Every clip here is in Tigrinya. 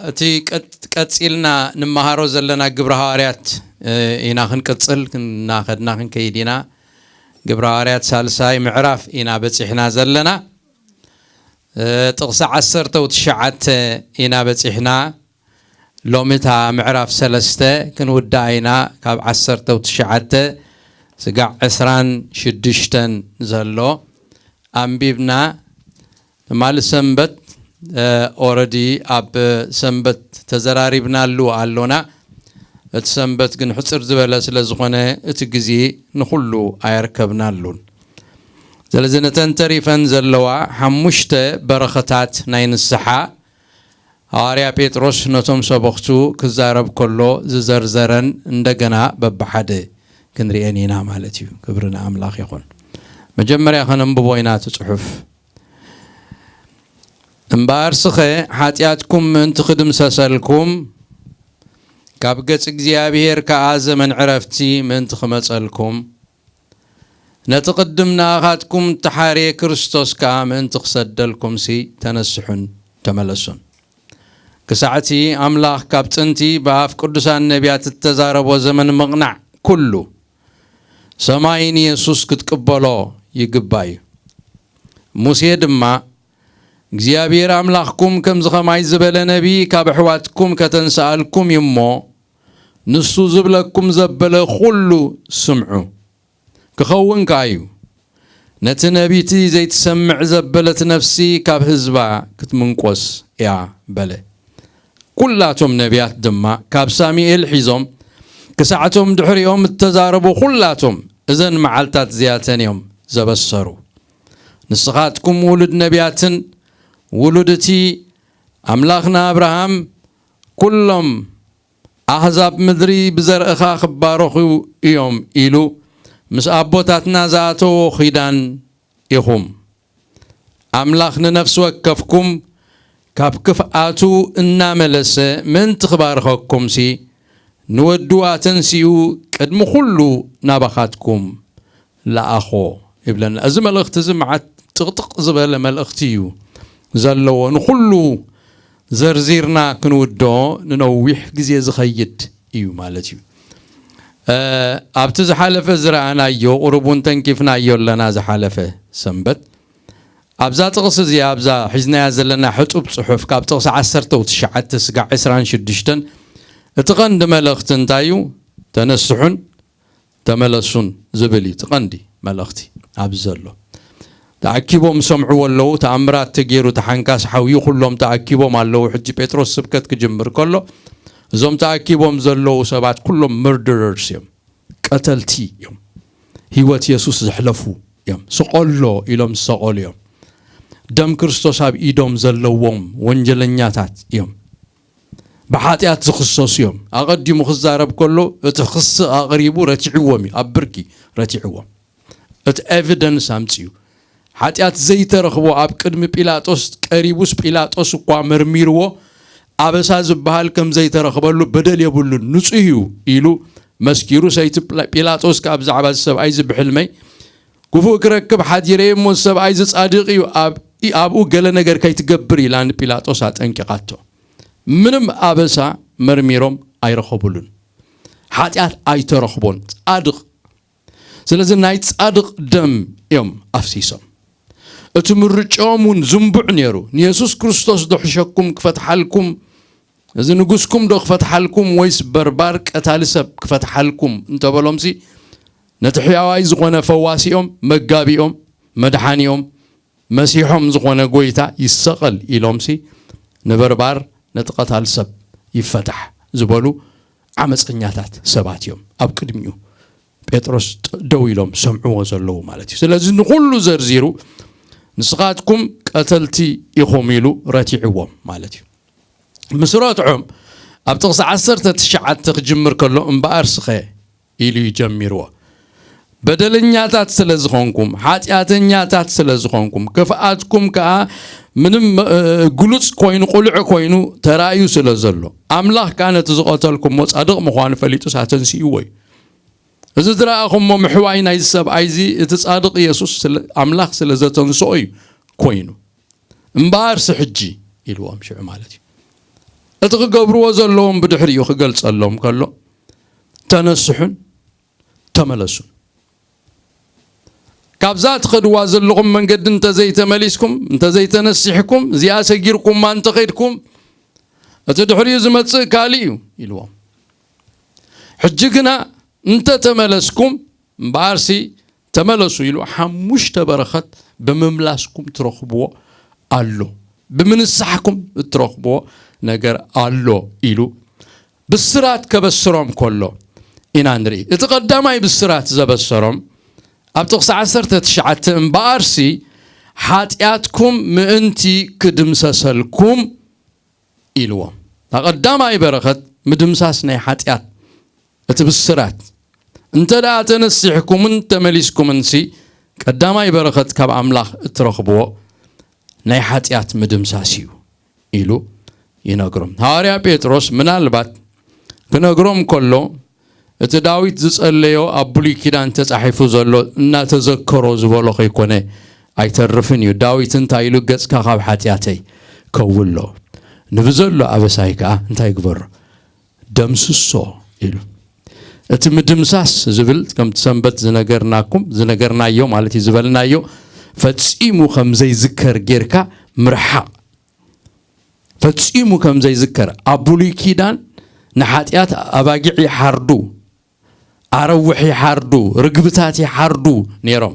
እቲ ቀጽ- ቀጺልና ንመሃሮ ዘለና ግብረ ሃዋርያት ኢና ክንቅጽል፣ እናኸድና ክንከይድ ኢና። ግብረ ሃዋርያት ሳልሳይ ምዕራፍ ኢና በጺሕና ዘለና። ጥቕሲ ዓሰርተ ትሽዓተ ኢና በጺሕና። ሎሚ እታ ምዕራፍ ሰለስተ ክንውድኣ ኢና። ካብ ዓሰርተ ትሽዓተ ስጋዕ ዕስራን ሽዱሽተን ዘሎ ኣንቢብና። ትማሊ ሰንበት ኦረዲ ኣብ ሰንበት ተዘራሪብናሉ ኣሎና። እቲ ሰንበት ግን ሕፅር ዝበለ ስለ ዝኾነ እቲ ግዜ ንኹሉ ኣየርከብናሉን። ስለዚ ነተን ተሪፈን ዘለዋ ሓሙሽተ በረኸታት ናይ ንስሓ ሃዋርያ ጴጥሮስ ነቶም ሰበኽቱ ክዛረብ ከሎ ዝዘርዘረን እንደገና በብሓደ ክንሪኤን ኢና ማለት እዩ። ክብሪ ንኣምላኽ ይኹን። መጀመርያ ከነንብቦ ኢና እቲ ጽሑፍ። እምበኣርስኸ ሓጢኣትኩም ምእንቲ ክድምሰሰልኩም ካብ ገጽ እግዚኣብሔር ከኣ ዘመን ዕረፍቲ ምእንቲ ክመጸልኩም ነቲ ቅድም ንኣኻትኩም እተሓርየ ክርስቶስ ከኣ ምእንቲ ክሰደልኩምሲ ተነስሑን ተመለሱን። ክሳዕቲ ኣምላኽ ካብ ጥንቲ ብኣፍ ቅዱሳን ነቢያት እተዛረቦ ዘመን ምቕናዕ ኩሉ ሰማይ ንየሱስ ክትቅበሎ ይግባእ እዩ። ሙሴ ድማ እግዚኣብሔር ኣምላኽኩም ከምዚ ኸማይ ዝበለ ነቢ ካብ ኣሕዋትኩም ከተንስኣልኩም እዩ እሞ ንሱ ዝብለኩም ዘበለ ኹሉ ስምዑ። ክኸውን ከኣ እዩ ነቲ ነቢቲ ዘይትሰምዕ ዘበለት ነፍሲ ካብ ህዝባ ክትምንቆስ እያ በለ። ኩላቶም ነቢያት ድማ ካብ ሳሙኤል ሒዞም ክሳዕቶም ድሕሪኦም እተዛረቡ ኩላቶም እዘን መዓልታት እዚኣተን እዮም ዘበሰሩ። ንስኻትኩም ውሉድ ነቢያትን ውሉድ እቲ ኣምላኽ ንኣብርሃም ኩሎም ኣህዛብ ምድሪ ብዘርእኻ ክባረኹ እዮም ኢሉ ምስ ኣቦታትና ዝኣተዎ ኺዳን ኢኹም። ኣምላኽ ንነፍሲ ወከፍኩም ካብ ክፍኣቱ እናመለሰ ምእንቲ ክባርኸኩምሲ ንወዱ ኣተንሲኡ ቅድሚ ኩሉ ናባኻትኩም ለኣኾ ይብለና። እዚ መልእኽቲ እዚ መዓት ጥቕጥቕ ዝበለ መልእኽቲ እዩ ዘለዎ። ንኹሉ ዘርዚርና ክንውድኦ ንነዊሕ ግዜ ዝኸይድ እዩ ማለት እዩ። ኣብቲ ዝሓለፈ ዝረኣናዮ ቁሩብ እውን ተንኪፍናዮ ኣለና። ዝሓለፈ ሰንበት ኣብዛ ጥቕሲ እዚኣ ኣብዛ ሒዝናያ ዘለና ሕጡብ ጽሑፍ ካብ ጥቕሲ ዓሰርተ ትሽዓተ ስጋዕ ዕስራን ሽዱሽተን እቲ ቐንዲ መልእኽቲ እንታይ እዩ? ተነስሑን ተመለሱን ዝብል እዩ እቲ ቐንዲ መልእኽቲ ኣብዚ ዘሎ። ተኣኪቦም ይሰምዕዎ ኣለዉ። ተኣምራት ተገይሩ፣ እቲ ሓንካስ ሓውዩ፣ ኩሎም ተኣኪቦም ኣለዉ። ሕጂ ጴጥሮስ ስብከት ክጅምር ከሎ እዞም ተኣኪቦም ዘለዉ ሰባት ኩሎም መርደረርስ እዮም፣ ቀተልቲ እዮም፣ ህይወት የሱስ ዘሕለፉ እዮም። ስቐሎ ኢሎም ዝሰቐሉ እዮም። ደም ክርስቶስ ኣብ ኢዶም ዘለዎም ወንጀለኛታት እዮም። ብሓጢኣት ዝኽሰሱ እዮም። ኣቐዲሙ ክዛረብ ከሎ እቲ ክሲ ኣቕሪቡ ረቲዕዎም እዩ፣ ኣብ ብርኪ ረቲዕዎም። እቲ ኤቪደንስ ኣምፅኡ። ሓጢኣት ዘይተረኽቦ ኣብ ቅድሚ ጲላጦስ ቀሪቡስ ጲላጦስ እኳ መርሚርዎ ኣበሳ ዝበሃል ከም ዘይተረኽበሉ በደል የብሉን ንጹህ እዩ ኢሉ መስኪሩ ሰይቲ ጲላጦስ ከኣ ብዛዕባ እዚ ሰብኣይ እዚ ብሕልመይ ክፉእ ክረክብ ሓዲረ እየ እሞ እዚ ሰብኣይ እዚ ጻድቕ እዩ ኣብኡ ገለ ነገር ከይትገብር ኢላ ንጲላጦስ ኣጠንቂቓቶ። ምንም ኣበሳ መርሚሮም ኣይረኸቡሉን። ሓጢኣት ኣይተረኽቦን። ጻድቕ ስለዚ ናይ ጻድቕ ደም እዮም ኣፍሲሶም። እቲ ምርጫኦም እውን ዝንቡዕ ነይሩ። ንየሱስ ክርስቶስ ዶ ሕሸኩም ክፈትሓልኩም፣ እዚ ንጉስኩም ዶ ክፈትሓልኩም ወይስ በርባር ቀታሊ ሰብ ክፈትሓልኩም እንተበሎምሲ ነቲ ሕያዋይ ዝኾነ ፈዋሲኦም፣ መጋቢኦም፣ መድሓኒኦም፣ መሲሖም ዝኾነ ጎይታ ይሰቐል ኢሎምሲ ንበርባር ነቲ ቀታሊ ሰብ ይፈታሕ ዝበሉ ዓመፀኛታት ሰባት እዮም ኣብ ቅድሚኡ ጴጥሮስ ደው ኢሎም ሰምዕዎ ዘለዉ ማለት እዩ። ስለዚ ንኹሉ ዘርዚሩ ንስኻትኩም ቀተልቲ ኢኹም ኢሉ ረቲዕዎም ማለት እዩ። ምስ ረትዖም ኣብ ጥቕሲ ዓሰርተ ትሽዓተ ክጅምር ከሎ እምበኣር ስኸ ኢሉ እዩ ጀሚርዎ። በደለኛታት ስለ ዝኾንኩም፣ ሓጢኣተኛታት ስለ ዝኾንኩም፣ ክፍኣትኩም ከኣ ምንም ግሉጽ ኮይኑ ቁሉዕ ኮይኑ ተራእዩ ስለ ዘሎ፣ ኣምላኽ ከኣ ነቲ ዝቐተልኩሞ ጻድቕ ምዃኑ ፈሊጡ ኣተንሲእዎ እዩ። እዚ ዝረኣኹሞ ምሕዋይ ናይዚ ሰብኣይ እዚ እቲ ጻድቕ የሱስ ኣምላኽ ስለ ዘተንስኦ እዩ ኮይኑ። እምበኣርሲ ሕጂ ኢልዎም ሽዑ ማለት እዩ። እቲ ክገብርዎ ዘለዎም ብድሕሪኡ ክገልጸሎም ከሎ፣ ተነስሑን ተመለሱን። ካብዛ ትኸድዋ ዘለኹም መንገዲ እንተዘይተመሊስኩም፣ እንተዘይተነሲሕኩም፣ እዚኣ ሰጊርኩማ እንተኸድኩም፣ እቲ ድሕሪኡ ዝመጽእ ካልእ እዩ ኢልዎም። ሕጂ ግና እንተተመለስኩም እምበኣርሲ ተመለሱ ኢሉ ሓሙሽተ በረኸት ብምምላስኩም ትረኽብዎ ኣሎ፣ ብምንሳሕኩም እትረኽብዎ ነገር ኣሎ ኢሉ ብስራት ከበስሮም ከሎ ኢና ንርኢ። እቲ ቀዳማይ ብስራት ዘበሰሮም ኣብ ጥቕሲ ዓሰርተ ትሽዓተ እምበኣርሲ ሓጢኣትኩም ምእንቲ ክድምሰሰልኩም ኢልዎም። እታ ቀዳማይ በረኸት ምድምሳስ ናይ ሓጢኣት፣ እቲ ብስራት። እንተ ደኣ ተነሲሕኩምን ተመሊስኩምንሲ ቀዳማይ በረኸት ካብ ኣምላኽ እትረኽብዎ ናይ ሓጢኣት ምድምሳስ እዩ ኢሉ ይነግሮም። ሃዋርያ ጴጥሮስ ምናልባት ክነግሮም ከሎ እቲ ዳዊት ዝጸለዮ ኣብ ብሉይ ኪዳን ተጻሒፉ ዘሎ እናተዘከሮ ዝበሎ ከይኮነ ኣይተርፍን እዩ። ዳዊት እንታይ ኢሉ? "ገጽካ ካብ ሓጢኣተይ ከውሎ፣ ንብዘሎ ኣበሳይ ከኣ እንታይ ግበሮ? ደምስሶ" ኢሉ። እቲ ምድምሳስ ዝብል ከምቲ ሰንበት ዝነገርናኩም፣ ዝነገርናዮ ማለት እዩ፣ ዝበልናዮ ፈጺሙ ከም ዘይዝከር ጌርካ ምርሓቕ። ፈጺሙ ከም ዘይዝከር። ኣብ ብሉይ ኪዳን ንሓጢኣት ኣባጊዕ ይሓርዱ፣ ኣረውሕ ይሓርዱ፣ ርግብታት ይሓርዱ ነይሮም።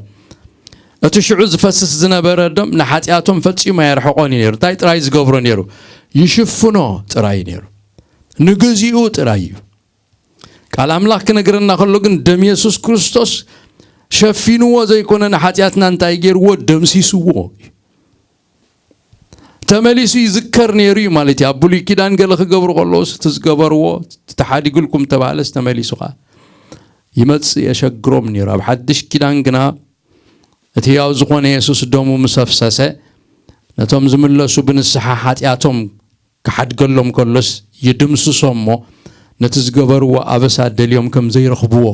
እቲ ሽዑ ዝፈስስ ዝነበረ ደም ንሓጢኣቶም ፈጺሙ ኣየርሕቖን እዩ ነይሩ። እንታይ ጥራይ ዝገብሮ ነይሩ? ይሽፍኖ ጥራይ ነይሩ። ንግዚኡ ጥራይ እዩ። ቃል ኣምላኽ ክነግረና ከሎ ግን ደም የሱስ ክርስቶስ ሸፊንዎ ዘይኮነ ንሓጢኣትና እንታይ ገይርዎ? ደምሲስዎ እዩ። ተመሊሱ ይዝከር ነይሩ እዩ ማለት እዩ። ኣብ ብሉይ ኪዳን ገለ ክገብሩ ከለውስ እቲ ዝገበርዎ፣ እቲ ተሓዲጉልኩም ተባሃለስ ተመሊሱ ኸዓ ይመጽእ የሸግሮም ነይሩ። ኣብ ሓድሽ ኪዳን ግና እቲ ሕያው ዝኾነ የሱስ ደሙ ምስ ኣፍሰሰ ነቶም ዝምለሱ ብንስሓ ሓጢኣቶም ክሓድገሎም ከሎስ ይድምስሶ እሞ ነቲ ዝገበርዎ ኣበሳ ደልዮም ከም ዘይረኽብዎ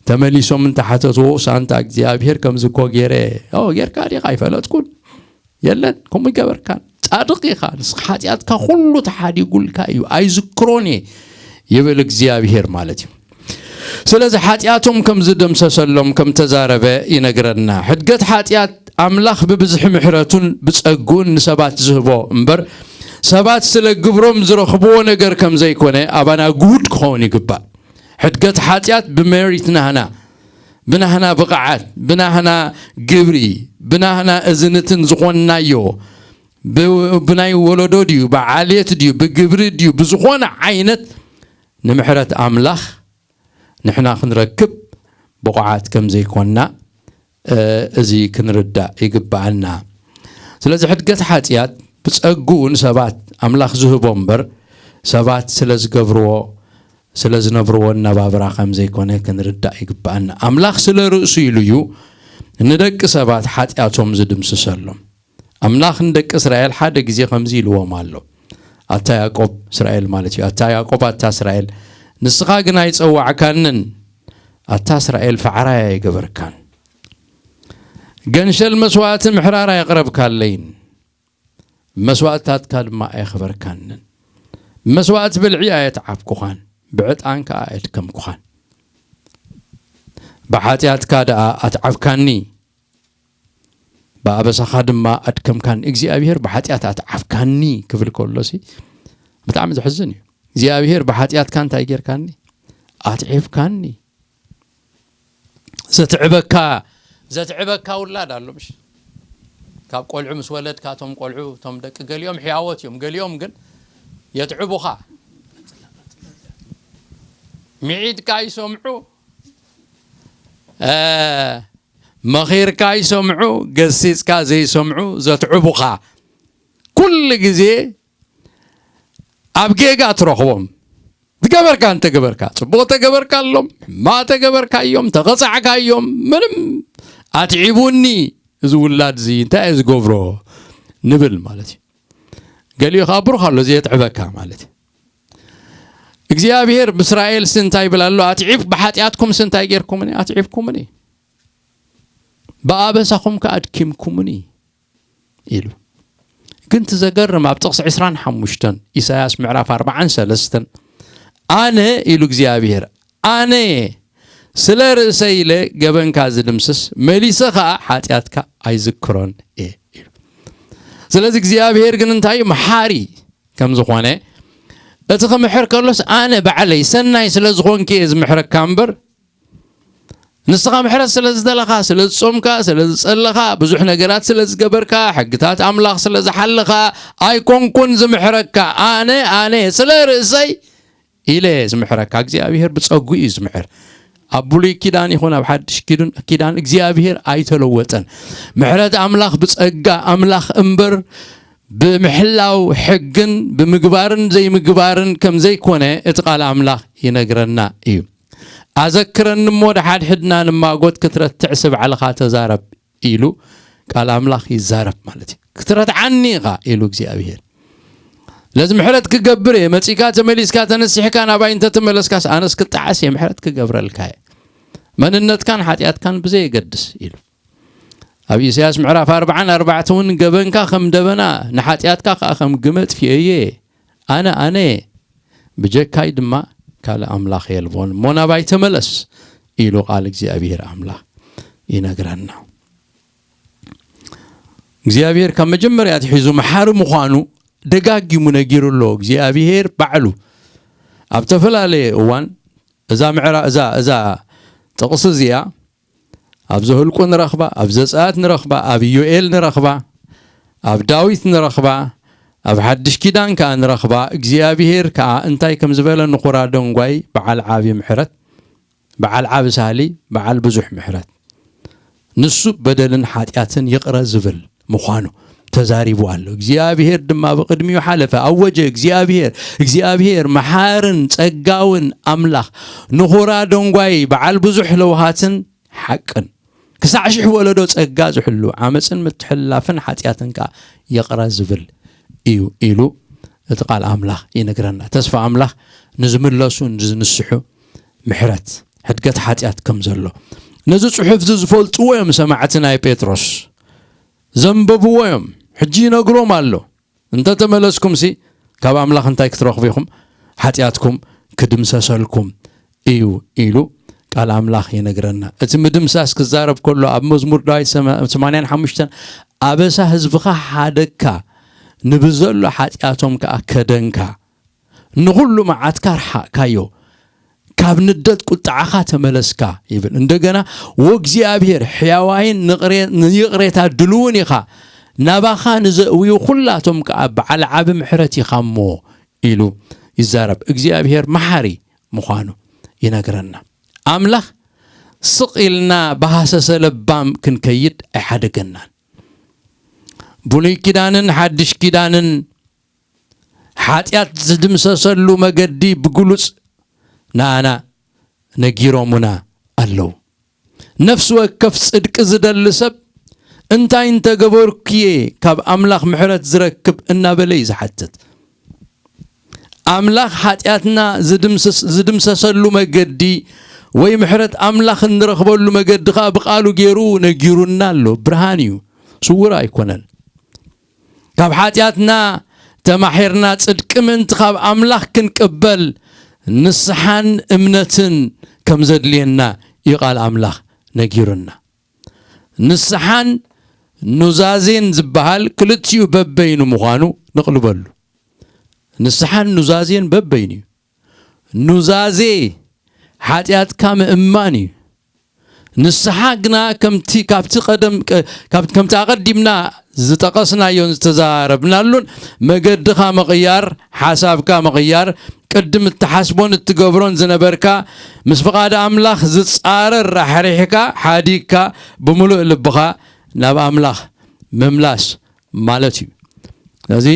ተመሊሶም እንተሓተትዎ ሳንታ እግዚኣብሔር ከምዚ እኮ ገይረ። ኦ፣ ጌርካ ዲኻ? ኣይፈለጥኩን። የለን፣ ከምኡ ይገበርካን። ጻድቕ ኢኻ፣ ንስኻ ሓጢኣትካ ኩሉ ተሓዲጉልካ እዩ፣ ኣይዝክሮን እየ ይብል እግዚኣብሔር ማለት እዩ። ስለዚ ሓጢኣቶም ከም ዝደምሰሰሎም ከም ተዛረበ ይነግረና። ሕድገት ሓጢኣት ኣምላኽ ብብዝሒ ምሕረቱን ብጸግኡን ንሰባት ዝህቦ እምበር ሰባት ስለ ግብሮም ዝረኽብዎ ነገር ከም ዘይኮነ ኣባና ግሁድ ክኸውን ይግባእ። ሕድገት ሓጢኣት ብሜሪት ናህና፣ ብናህና ብቕዓት፣ ብናህና ግብሪ፣ ብናህና እዝንትን ዝኾንናዮ፣ ብ-፣ ብናይ ወለዶ ድዩ፣ ብዓሌት ድዩ፣ ብግብሪ ድዩ፣ ብዝኾነ ዓይነት ንምሕረት ኣምላኽ ንሕና ክንረክብ ብቑዓት ከም ዘይኮንና፣ እ፣ እዚ ክንርዳእ ይግብኣና። ስለዚ ሕድገት ሓጢኣት ብጸግኡ ንሰባት ኣምላኽ ዝህቦ እምበር ሰባት ስለ ዝገብርዎ፣ ስለ ዝነብርዎ ኣነባብራ ከም ዘይኮነ ክንርዳእ ይግብኣና። ኣምላኽ ስለ ርእሱ ኢሉ እዩ ንደቂ ሰባት ሓጢኣቶም ዝድምስሰሎም። ኣምላኽ ንደቂ እስራኤል ሓደ ግዜ ከምዚ ኢልዎም ኣሎ። ኣታ ያዕቆብ፣ እስራኤል ማለት እዩ። ኣታ ያዕቆብ፣ ኣታ እስራኤል፣ ንስኻ ግን ኣይጸዋዕካንን፣ ኣታ እስራኤል፣ ፈዓራይ ኣይገበርካን። ገንሸል መስዋእቲ ምሕራር ኣየቕረብካለይን፣ መስዋእትታትካ ድማ ኣየኽበርካንን። መስዋእቲ ብልዒ ኣየትዓብኩኻን፣ ብዕጣን ከኣ ኣየድከምኩኻን። ብሓጢኣትካ ደኣ ኣትዓብካኒ፣ ብኣበሳኻ ድማ ኣድከምካኒ። እግዚኣብሔር ብሓጢኣት ኣትዓብካኒ ክብል ከሎሲ ብጣዕሚ ዘሕዝን እዩ። እግዚኣብሔር ብሓጢኣትካ እንታይ ጌርካኒ? ኣትዒብካኒ። ዘትዕበካ፣ ዘትዕበካ ውላድ ኣሎ፣ ምሽ? ካብ ቆልዑ ምስ ወለድካ፣ እቶም ቆልዑ፣ እቶም ደቂ ገሊኦም ሕያዎት እዮም፣ ገሊኦም ግን የትዕቡኻ። ምዒድካ ይሰምዑ፣ እ፣ መኺርካ ይሰምዑ፣ ገሲጽካ ዘይሰምዑ፣ ዘትዕቡኻ። ኩሉ ግዜ ኣብ ጌጋ ትረኽቦም። ዝገበርካ እንተገበርካ፣ ጽቡቕ ተገበርካሎም፣ ሕማቕ ተገበርካዮም፣ ተቐጻዕካዮም፣ ምንም ኣትዒቡኒ እዚ ውላድ እዚ እንታይ እየ ዝገብሮ ንብል ማለት እዩ። ገሊኡ ኸዓ ብሩኽ ኣሎ፣ እዚ የትዕበካ ማለት እዩ። እግዚኣብሔር ብእስራኤል ሲ እንታይ ይብል ኣሎ? ኣትዒብ-፣ ብሓጢኣትኩም ሲ እንታይ ጌርኩምኒ? ኣትዒብኩምኒ። ብኣበሳኹም ከኣ ኣድኪምኩምኒ ኢሉ። ግን እቲ ዘገርም ኣብ ጥቕሲ ዕስራን ሓሙሽተን ኢሳያስ ምዕራፍ ኣርባዓን ሰለስተን ኣነ ኢሉ እግዚኣብሔር ኣነ ስለ ርእሰይ ኢለ ገበንካ ዝድምስስ መሊሰ ኸኣ ሓጢኣትካ ኣይዝክሮን እየ ኢሉ። ስለዚ እግዚኣብሔር ግን እንታይ እዩ? መሓሪ ከም ዝኾነ እቲ ክምሕር ከሎስ ኣነ ባዕለይ ሰናይ ስለ ዝኾንክ እየ ዝምሕረካ እምበር ንስኻ ምሕረት ስለ ዝደለኻ፣ ስለ ዝጾምካ፣ ስለ ዝጸለኻ፣ ብዙሕ ነገራት ስለ ዝገበርካ፣ ሕግታት ኣምላኽ ስለ ዝሓለኻ ኣይኮንኩን ዝምሕረካ። ኣነ ኣነ ስለ ርእሰይ ኢለ ዝምሕረካ። እግዚኣብሔር ብጸጉ እዩ ዝምሕር። ኣብ ብሉይ ኪዳን ይኹን ኣብ ሓድሽ ኪዱን- ኪዳን እግዚኣብሔር ኣይተለወጠን። ምሕረት ኣምላኽ ብጸጋ ኣምላኽ እምበር ብምሕላው ሕግን ብምግባርን ዘይምግባርን ከም ዘይኮነ እቲ ቃል ኣምላኽ ይነግረና እዩ። ኣዘክረኒ እሞ ድሓድሕድና ንማጎት ክትረትዕ ስብ ዓልኻ ተዛረብ ኢሉ ቃል ኣምላኽ ይዛረብ ማለት እዩ። ክትረትዓኒ ኢኻ ኢሉ እግዚኣብሔር። ስለዚ ምሕረት ክገብር እየ። መጺእካ ተመሊስካ ተነሲሕካ ናባይ እንተተመለስካስ ኣነስ ክጠዓስ እየ፣ ምሕረት ክገብረልካ እየ። መንነትካን ሓጢኣትካን ብዘየገድስ ኢሉ። ኣብ ኢሳያስ ምዕራፍ ኣርባዓን ኣርባዕተ እውን ገበንካ ከም ደበና ንሓጢኣትካ ከዓ ከም ግመ ጥፊኤየ ኣነ ኣነ እየ፣ ብጀካይ ድማ ካልእ ኣምላኽ የልቦን እሞ ናባይ ተመለስ ኢሉ ቃል እግዚኣብሔር ኣምላኽ ይነግረና። እግዚኣብሔር ካብ መጀመርያ ኣትሒዙ መሓሪ ምዃኑ ደጋጊሙ ነጊሩ ኣሎ። እግዚኣብሔር ባዕሉ ኣብ ዝተፈላለየ እዋን እዛ ምዕራ እዛ እዛ ጥቕሲ እዚኣ ኣብ ዘህልቁ ንረኽባ፣ ኣብ ዘጸኣት ንረኽባ፣ ኣብ ኢዮኤል ንረኽባ፣ ኣብ ዳዊት ንረኽባ፣ ኣብ ሓድሽ ኪዳን ከኣ ንረኽባ። እግዚኣብሔር ከኣ እንታይ ከም ዝበለ ንኹራ ደንጓይ በዓል ዓቢ ምሕረት፣ በዓል ዓቢ ሳህሊ፣ በዓል ብዙሕ ምሕረት። ንሱ በደልን ሓጢኣትን ይቕረ ዝብል ምዃኑ ተዛሪቡ ኣሎ። እግዚኣብሔር ድማ ብቕድሚኡ ሓለፈ፣ ኣወጀ፣ እግዚኣብሔር፣ እግዚኣብሔር መሓርን ጸጋውን ኣምላኽ፣ ንኹራ ደንጓይ በዓል ብዙሕ ለውሃትን ሓቅን፣ ክሳዕ ሽሕ ወለዶ ጸጋ ዝሕሉ፣ ዓመጽን ምትሕልላፍን ሓጢኣትን ከኣ ይቕረ ዝብል እዩ ኢሉ እቲ ቃል ኣምላኽ ይነግረና። ተስፋ ኣምላኽ ንዝምለሱ፣ ንዝንስሑ ምሕረት፣ ሕድገት ሓጢኣት ከም ዘሎ። ነዚ ጽሑፍ እዚ ዝፈልጥዎ እዮም ሰማዕቲ ናይ ጴጥሮስ። ዘንበብዎ እዮም። ሕጂ ይነግሮም ኣሎ። እንተ ተመለስኩምሲ ካብ ኣምላኽ እንታይ ክትረኽቡ ኢኹም? ሓጢኣትኩም ክድምሰሰልኩም እዩ ኢሉ ቃል ኣምላኽ ይነግረና። እቲ ምድምሳስ ክዛረብ ከሎ ኣብ መዝሙር ዳዊት ሰማ- ሰማንያን ሓሙሽተን ኣበሳ ህዝብኻ ሓደግካ፣ ንብዘሎ ሓጢኣቶም ከኣ ከደንካ፣ ንኹሉ መዓትካ ረሓቕካዮ፣ ካብ ንደት ቁጥዓኻ ተመለስካ ይብል። እንደገና ወእግዚኣብሔር ሕያዋይን ንቕሬ- ንይቕሬታ ድልውን ኢኻ፣ ናባኻ ንዘእውዩ ኩላቶም ከኣ በዓል ዓቢ ምሕረት ኢኻ እሞ ኢሉ ይዛረብ። እግዚኣብሔር መሓሪ ምዃኑ ይነግረና። ኣምላኽ ስቕ ኢልና ብሃሰሰ ለባም ክንከይድ ኣይሓደገናን። ብሉይ ኪዳንን ሓድሽ ኪዳንን ሓጢኣት ዝድምሰሰሉ መገዲ ብግሉጽ ንኣና ነጊሮሙና ኣለዉ። ነፍሲ ወከፍ ጽድቂ ዝደሊ ሰብ እንታይ እንተገበርኩየ ካብ ኣምላኽ ምሕረት ዝረክብ እናበለ እዩ ዝሓትት። ኣምላኽ ሓጢኣትና ዝድምስስ- ዝድምሰሰሉ መገዲ ወይ ምሕረት ኣምላኽ እንረኽበሉ መገዲ ኸኣ ብቓሉ ገይሩ ነጊሩና ኣሎ። ብርሃን እዩ፣ ስውር ኣይኮነን። ካብ ሓጢኣትና ተማሒርና ጽድቂ ምእንቲ ካብ ኣምላኽ ክንቅበል ንስሓን እምነትን ከም ዘድልየና እዩ ቃል ኣምላኽ ነጊሩና። ንስሓን ኑዛዜን ዝበሃል ክልቲኡ በበይኑ ምዃኑ ንቕልበሉ። ንስሓን ኑዛዜን በበይኑ እዩ። ኑዛዜ ሓጢኣትካ ምእማን እዩ። ንስሓ ግና ከምቲ ካብቲ ቀደም ቅ- ካብ- ከምቲ ኣቐዲምና ዝጠቐስናዮን ዝተዛረብናሉን መገድኻ ምቕያር፣ ሓሳብካ ምቕያር፣ ቅድም እትሓስቦን እትገብሮን ዝነበርካ ምስ ፍቓድ ኣምላኽ ዝጻረር ራሕሪሕካ ሓዲግካ ብምሉእ ልብኻ ናብ ኣምላኽ ምምላስ ማለት እዩ። ስለዚ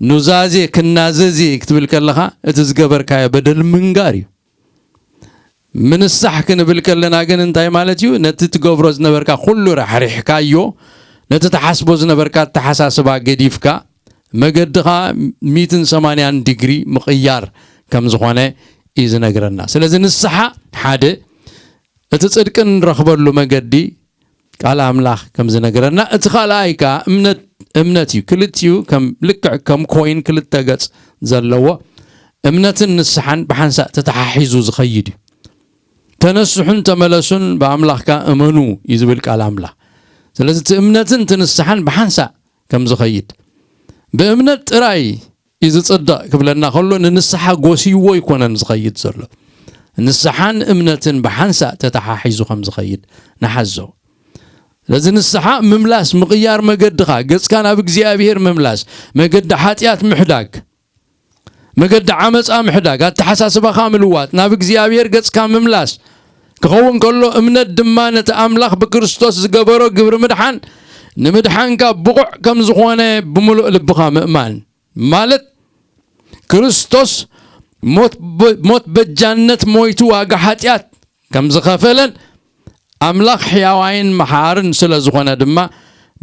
ኑዛዜ ክናዘዝ እየ ክትብል ከለኻ እቲ ዝገበርካዮ በደል ምንጋር እዩ። ምንሳሕ ክንብል ከለና ግን እንታይ ማለት እዩ? ነቲ ትገብሮ ዝነበርካ ኩሉ ራሕሪሕካዮ፣ ነቲ ትሓስቦ ዝነበርካ ኣተሓሳስባ ገዲፍካ መገድኻ ሚትን ሰማንያን ዲግሪ ምቕያር ከም ዝኾነ እዩ ዝነግረና። ስለዚ ንስሓ ሓደ እቲ ጽድቂ እንረኽበሉ መገዲ ቃል ኣምላኽ ከም ዝነግረና፣ እቲ ካልኣይ ከኣ እምነት እምነት እዩ። ክልቲኡ ከም ልክዕ ከም ኮይን ክልተ ገጽ ዘለዎ፣ እምነትን ንስሓን ብሓንሳእ ተተሓሒዙ ዝኸይድ እዩ። "ተነስሑን ተመለሱን ብኣምላኽካ እመኑ" እዩ ዝብል ቃል ኣምላኽ። ስለዚ እቲ እምነትን እቲ ንስሓን ብሓንሳእ ከም ዝኸይድ፣ ብእምነት ጥራይ እዩ ዝጽድቕ ክብለና ከሎ፣ ንንስሓ ጎስይዎ ኣይኮነን ዝኸይድ ዘሎ። ንስሓን እምነትን ብሓንሳእ ተተሓሒዙ ከም ዝኸይድ ንሓዞ። ስለዚ ንስሓ ምምላስ፣ ምቕያር መገድኻ፣ ገጽካ ናብ እግዚኣብሔር ምምላስ፣ መገዲ ሓጢኣት ምሕዳግ፣ መገዲ ዓመጻ ምሕዳግ፣ ኣተሓሳስባኻ ምልዋጥ፣ ናብ እግዚኣብሔር ገጽካ ምምላስ ክኸውን ከሎ፣ እምነት ድማ ነቲ ኣምላኽ ብክርስቶስ ዝገበሮ ግብሪ ምድሓን፣ ንምድሓንካ ብቑዕ ከም ዝኾነ ብምሉእ ልብኻ ምእማን። ማለት፣ ክርስቶስ ሞት በ-፣ ሞት በጃነት ሞይቱ ዋጋ ሓጢኣት ከም ዝኸፈለን፣ ኣምላኽ ሕያዋይን መሓርን ስለ ዝኾነ ድማ፣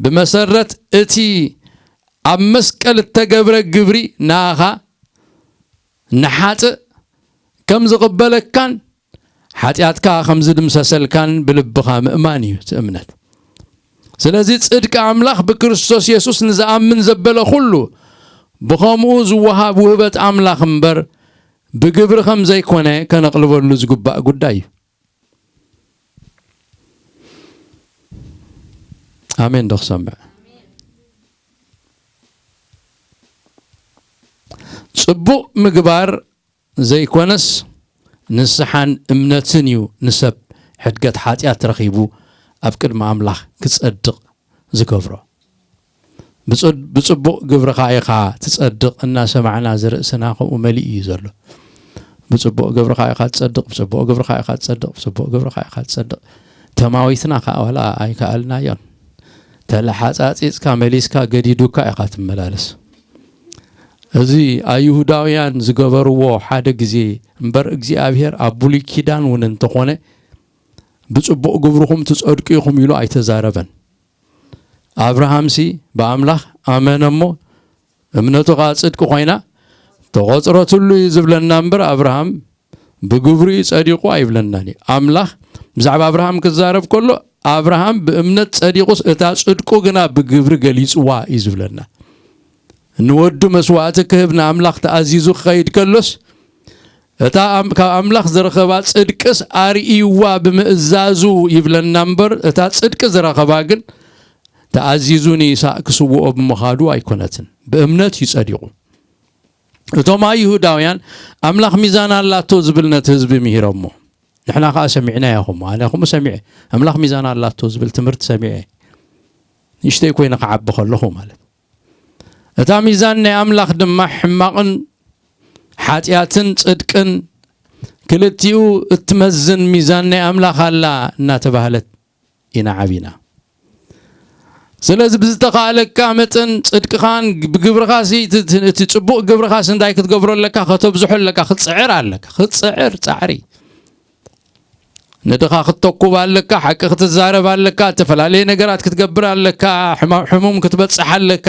ብመሰረት እቲ ኣብ መስቀል እተገብረ ግብሪ ንኣኻ ንሓጥእ ከም ዝቕበለካን ሓጢኣትካ ከም ዝድምሰሰልካን ብልብኻ ምእማን እዩ እቲ እምነት። ስለዚ ጽድቂ ኣምላኽ ብክርስቶስ የሱስ ንዝኣምን ዘበለ ኩሉ ብኸምኡ ዝወሃብ ውህበት ኣምላኽ እምበር ብግብሪ ከም ዘይኮነ ከነቕልበሉ ዝግባእ ጉዳይ እዩ። ኣሜን ዶ ክሰምዕ? ጽቡቕ ምግባር ዘይኮነስ ንስሓን እምነትን እዩ ንሰብ ሕድገት ሓጢኣት ረኺቡ ኣብ ቅድሚ ኣምላኽ ክጸድቕ ዝገብሮ። ብጽ-፣ ብጽቡቕ ግብርኻ ኢኻ ትጸድቕ እናሰማዕና ዝርእስና ከምኡ መሊኡ እዩ ዘሎ። ብጽቡቕ ግብርኻ ኢኻ ትጸድቕ፣ ብጽቡቕ ግብርኻ ኢኻ ትጸድቕ፣ ብጽቡቕ ግብርኻ ኢኻ ትጸድቕ። ተማዊትና ከኣ ዋላ ኣይከኣልናዮን። ተለሓጻጺጽካ መሊስካ ገዲዱካ ኢኻ ትመላለስ። እዚ ኣይሁዳውያን ዝገበርዎ ሓደ ግዜ እምበር እግዚኣብሔር ኣብ ብሉይ ኪዳን እውን እንተኾነ ብጽቡቕ ግብርኹም ትጸድቁ ኢኹም ኢሉ ኣይተዛረበን። ኣብርሃምሲ ብኣምላኽ ኣመነ እሞ እምነቱ ኸኣ ጽድቂ ኾይና ተቖጽረትሉ እዩ ዝብለና እምበር ኣብርሃም ብግብሩ እዩ ጸዲቑ ኣይብለናን እዩ። ኣምላኽ ብዛዕባ ኣብርሃም ክዛረብ ከሎ ኣብርሃም ብእምነት ጸዲቑስ እታ ጽድቁ ግና ብግብሪ ገሊጽዋ እዩ ዝብለና። ንወዱ መስዋእቲ ክህብ ንኣምላኽ ተኣዚዙ ክኸይድ ከሎስ እታ ኣም-፣ ካብ ኣምላኽ ዝረኸባ ጽድቅስ ኣርእይዋ ብምእዛዙ ይብለና እምበር እታ ጽድቂ ዝረኸባ ግን ተኣዚዙ ንይስሐቅ ክስውኦ ብምኻዱ ኣይኮነትን። ብእምነት እዩ ጸዲቑ። እቶም ኣይሁዳውያን ኣምላኽ ሚዛን ኣላቶ ዝብል ነቲ ህዝቢ ምሂሮሞ። ንሕና ከኣ ሰሚዕና ኢኹም። ኣነ ከምኡ ሰሚዐ። ኣምላኽ ሚዛን ኣላቶ ዝብል ትምህርቲ ሰሚዐ። ንእሽተይ ኮይነ ክዓቢ ከለኹ ማለት። እታ ሚዛን ናይ ኣምላኽ ድማ ሕማቕን ሓጢኣትን ጽድቅን ክልቲኡ እትመዝን ሚዛን ናይ ኣምላኽ ኣላ እናተባህለት ኢና ዓቢና። ስለዚ ብዝተኻእለካ መጠን ጽድቅኻን ብግብርኻሲ እቲ፣ እቲ፣ እቲ ጽቡቕ ግብርኻሲ እንታይ ክትገብሮ ኣለካ? ከተብዝሖ ኣለካ፣ ክትጽዕር ኣለካ። ክትጽዕር ጻዕሪ። ንድኻ ክትተኩብ ኣለካ፣ ሓቂ ክትዛረብ ኣለካ፣ እተፈላለየ ነገራት ክትገብር ኣለካ፣ ሕማ-፣ ሕሙም ክትበጽሕ ኣለካ።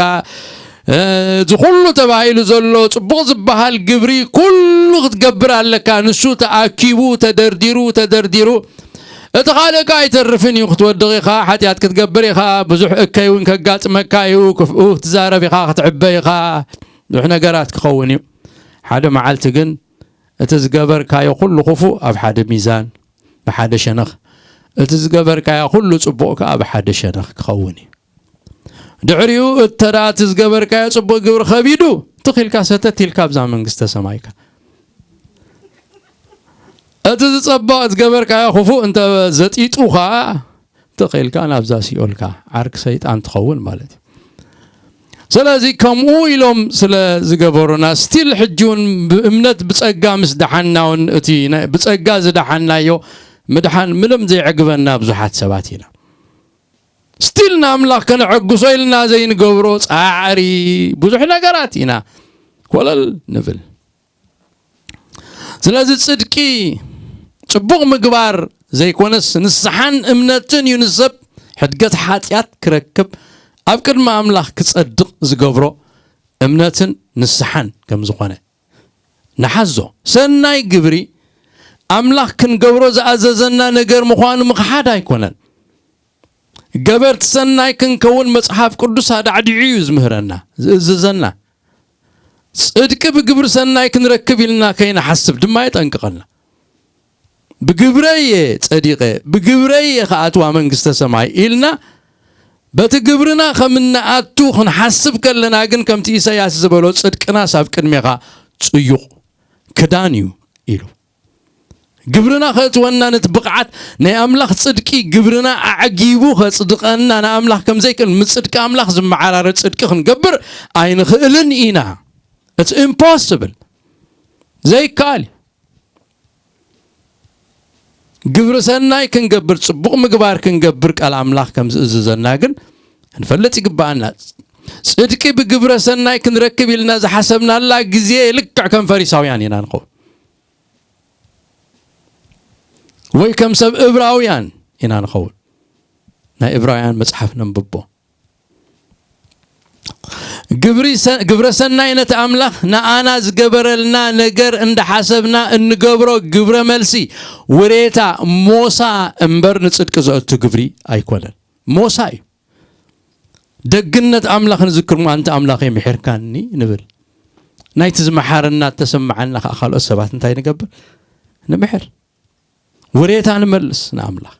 እ፣ እዚ ኩሉ ተባሂሉ ዘሎ ጽቡቕ ዝበሃል ግብሪ ኩሉ ክትገብር ኣለካ። ንሱ ተኣኪቡ፣ ተደርዲሩ፣ ተደርዲሩ። እቲ ካልእ ከኣ ኣይተርፍን እዩ። ክትወድቕ ኢኻ፣ ሓጢኣት ክትገብር ኢኻ፣ ብዙሕ እከይ እውን ከጋጥመካ እዩ፣ ክፍኡ ክትዛረብ ኢኻ፣ ክትዕበ ኢኻ፣ ብዙሕ ነገራት ክኸውን እዩ። ሓደ መዓልቲ ግን እቲ ዝገበርካዮ ኩሉ ክፉእ ኣብ ሓደ ሚዛን፣ ብሓደ ሸነኽ፣ እቲ ዝገበርካዮ ኩሉ ጽቡቕ ከኣ ብሓደ ሸነኽ ክኸውን እዩ። ድሕሪኡ እተ ደኣ እቲ ዝገበርካዮ ጽቡቕ ግብሪ ከቢዱ፣ ትኽ ኢልካ ሰተት ኢልካ ኣብዛ መንግስተ ሰማይካ። እቲ ዝጸበቕ ዝገበርካዮ ክፉእ እንተ ዘጢጡ ኸኣ፣ ትኽ ኢልካ ናብዛ ሲኦልካ ዓርኪ ሰይጣን ትኸውን ማለት እዩ። ስለዚ ከምኡ ኢሎም ስለ ዝገበሩና፣ ስቲል ሕጂ እውን ብእምነት ብጸጋ ምስ ደሓንና እውን፣ እቲ ናይ ብጸጋ ዝደሓንናዮ ምድሓን ምንም ዘይዕግበና ብዙሓት ሰባት ኢና። ስቲል ንኣምላኽ ከነዐግሶ ኢልና ዘይንገብሮ ጻዕሪ፣ ብዙሕ ነገራት ኢና ኮለል ንብል። ስለዚ ጽድቂ፣ ጽቡቕ ምግባር ዘይኮነስ፣ ንስሓን እምነትን እዩ ንሰብ ሕድገት ሓጢኣት ክረክብ፣ ኣብ ቅድሚ ኣምላኽ ክጸድቕ ዝገብሮ እምነትን ንስሓን ከም ዝኾነ ንሓዞ። ሰናይ ግብሪ ኣምላኽ ክንገብሮ ዝኣዘዘና ነገር ምዃኑ ምኽሓድ ኣይኮነን። ገበርቲ ሰናይ ክንከውን መጽሓፍ ቅዱስ ኣዳዕዲዑ እዩ ዝምህረና፣ ዝእዝዘና። ጽድቂ ብግብሪ ሰናይ ክንረክብ ኢልና ከይንሓስብ ድማ የጠንቅቐና። "ብግብረይ እየ ጸዲቐ፣ ብግብረይ እየ ክኣትዋ መንግስተ ሰማይ" ኢልና በቲ ግብርና ከም እንኣቱ ክንሓስብ ከለና ግን፣ ከምቲ ኢሳያስ ዝበሎ፣ "ጽድቅናስ ኣብ ቅድሜኻ ጽዩቕ ክዳን እዩ" ኢሉ። ግብርና ከእትወና ነቲ ብቕዓት ናይ ኣምላኽ ጽድቂ፣ ግብርና ኣዕጊቡ ከጽድቐና፣ ንኣምላኽ ከም ዘይክእል፣ ምስ ጽድቂ ኣምላኽ ዝመዓራረ ጽድቂ ክንገብር ኣይንኽእልን ኢና። It's impossible። ዘይከኣል እዩ። ግብሪ ሰናይ ክንገብር፣ ጽቡቕ ምግባር ክንገብር ቃል ኣምላኽ ከም ዝእዝዘና ግን ክንፈልጥ ይግብኣና። ጽድቂ ብግብረ ሰናይ ክንረክብ ኢልና ዝሓሰብናላ ግዜ ልክዕ ከም ፈሪሳውያን ኢና ንኸውን፣ ወይ ከም ሰብ እብራውያን ኢና ንኸውን። ናይ እብራውያን መጽሓፍ ነንብቦ። ግብሪ ሰ-፣ ግብረ ሰናይ ነቲ ኣምላኽ ንኣና ዝገበረልና ነገር እንዳሓሰብና እንገብሮ ግብረ መልሲ፣ ውሬታ፣ ሞሳ እምበር ንጽድቂ ዘእቱ ግብሪ ኣይኮነን። ሞሳ እዩ። ደግነት ኣምላኽ ንዝክር እሞ፣ "ኣንታ ኣምላኸይ ምሒርካኒ" ንብል። ናይቲ ዝመሓረና እተሰምዓና ከኣ ካልኦት ሰባት እንታይ ንገብር? ንምሕር። ውሬታ ንመልስ ንኣምላኽ።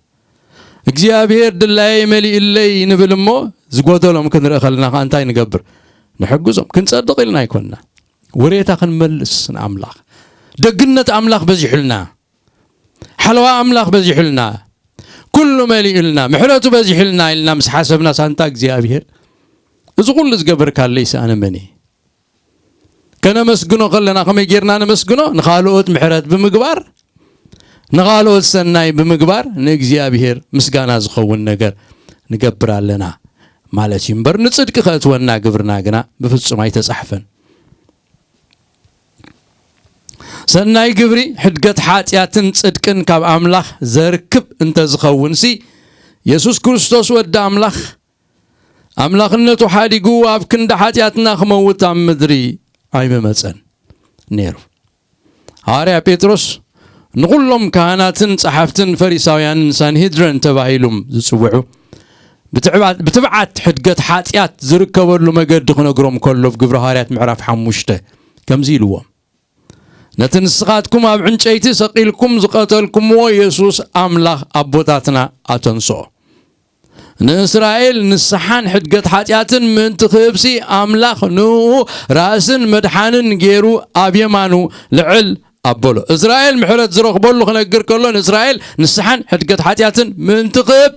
"እግዚኣብሔር ድላየይ መሊእለይ" ንብል እሞ፣ ዝጎደሎም ክንርኢ ከለና ከኣ እንታይ ንገብር? ንሕግዞም። ክንጸድቕ ኢልና ኣይኮንና። ውሬታ ክንመልስ ንኣምላኽ። ደግነት ኣምላኽ በዚሑልና። ሓለዋ ኣምላኽ በዚሑልና። ኩሉ መሊኡልና፣ ምሕረቱ በዚሑልና ኢልና ምስ ሓሰብና፣ ሳንታ እግዚኣብሔር፣ እዚ ኩሉ ዝገበርካለይስ ኣነ መን እየ? ከነመስግኖ ከለና ከመይ ጌርና ነመስግኖ? ንኻልኦት ምሕረት ብምግባር፣ ንኻልኦት ሰናይ ብምግባር ንእግዚኣብሔር ምስጋና ዝኸውን ነገር ንገብር ኣለና ማለት እዩ እምበር፣ ንጽድቂ ከእትወና ግብርና ግና ብፍጹም ኣይተጻሕፈን። ሰናይ ግብሪ ሕድገት ሓጢኣትን ጽድቅን ካብ ኣምላኽ ዘርክብ እንተዝኸውንሲ፣ የሱስ ክርስቶስ ወዲ ኣምላኽ፣ ኣምላኽነቱ ሓዲጉ ኣብ ክንዲ ሓጢኣትና ክመውት ኣብ ምድሪ ኣይምመጸን ነይሩ። ሃዋርያ ጴጥሮስ ንኹሎም ካህናትን ጸሓፍትን ፈሪሳውያንን ሳንሄድረን ተባሂሎም ዝጽውዑ ብትዕባት-፣ ብትብዓት ሕድገት ሓጢኣት ዝርከበሉ መገዲ ክነግሮም ከሎ፣ ኣብ ግብሪ ሃዋርያት ምዕራፍ ሓሙሽተ ከምዚ ኢልዎም፣ "ነቲ ንስኻትኩም ኣብ ዕንጨይቲ ሰቒልኩም ዝቐተልኩምዎ የሱስ ኣምላኽ ኣቦታትና ኣተንስኦ። ንእስራኤል ንስሓን ሕድገት ሓጢኣትን ምእንቲ ክህብሲ ኣምላኽ ንኡ ራእስን መድሓንን ገይሩ ኣብ የማኑ ልዕል ኣበሎ።" እስራኤል ምሕረት ዝረኽበሉ ክነግር ከሎ፣ ንእስራኤል ንስሓን ሕድገት ሓጢኣትን ምእንቲ ክህብ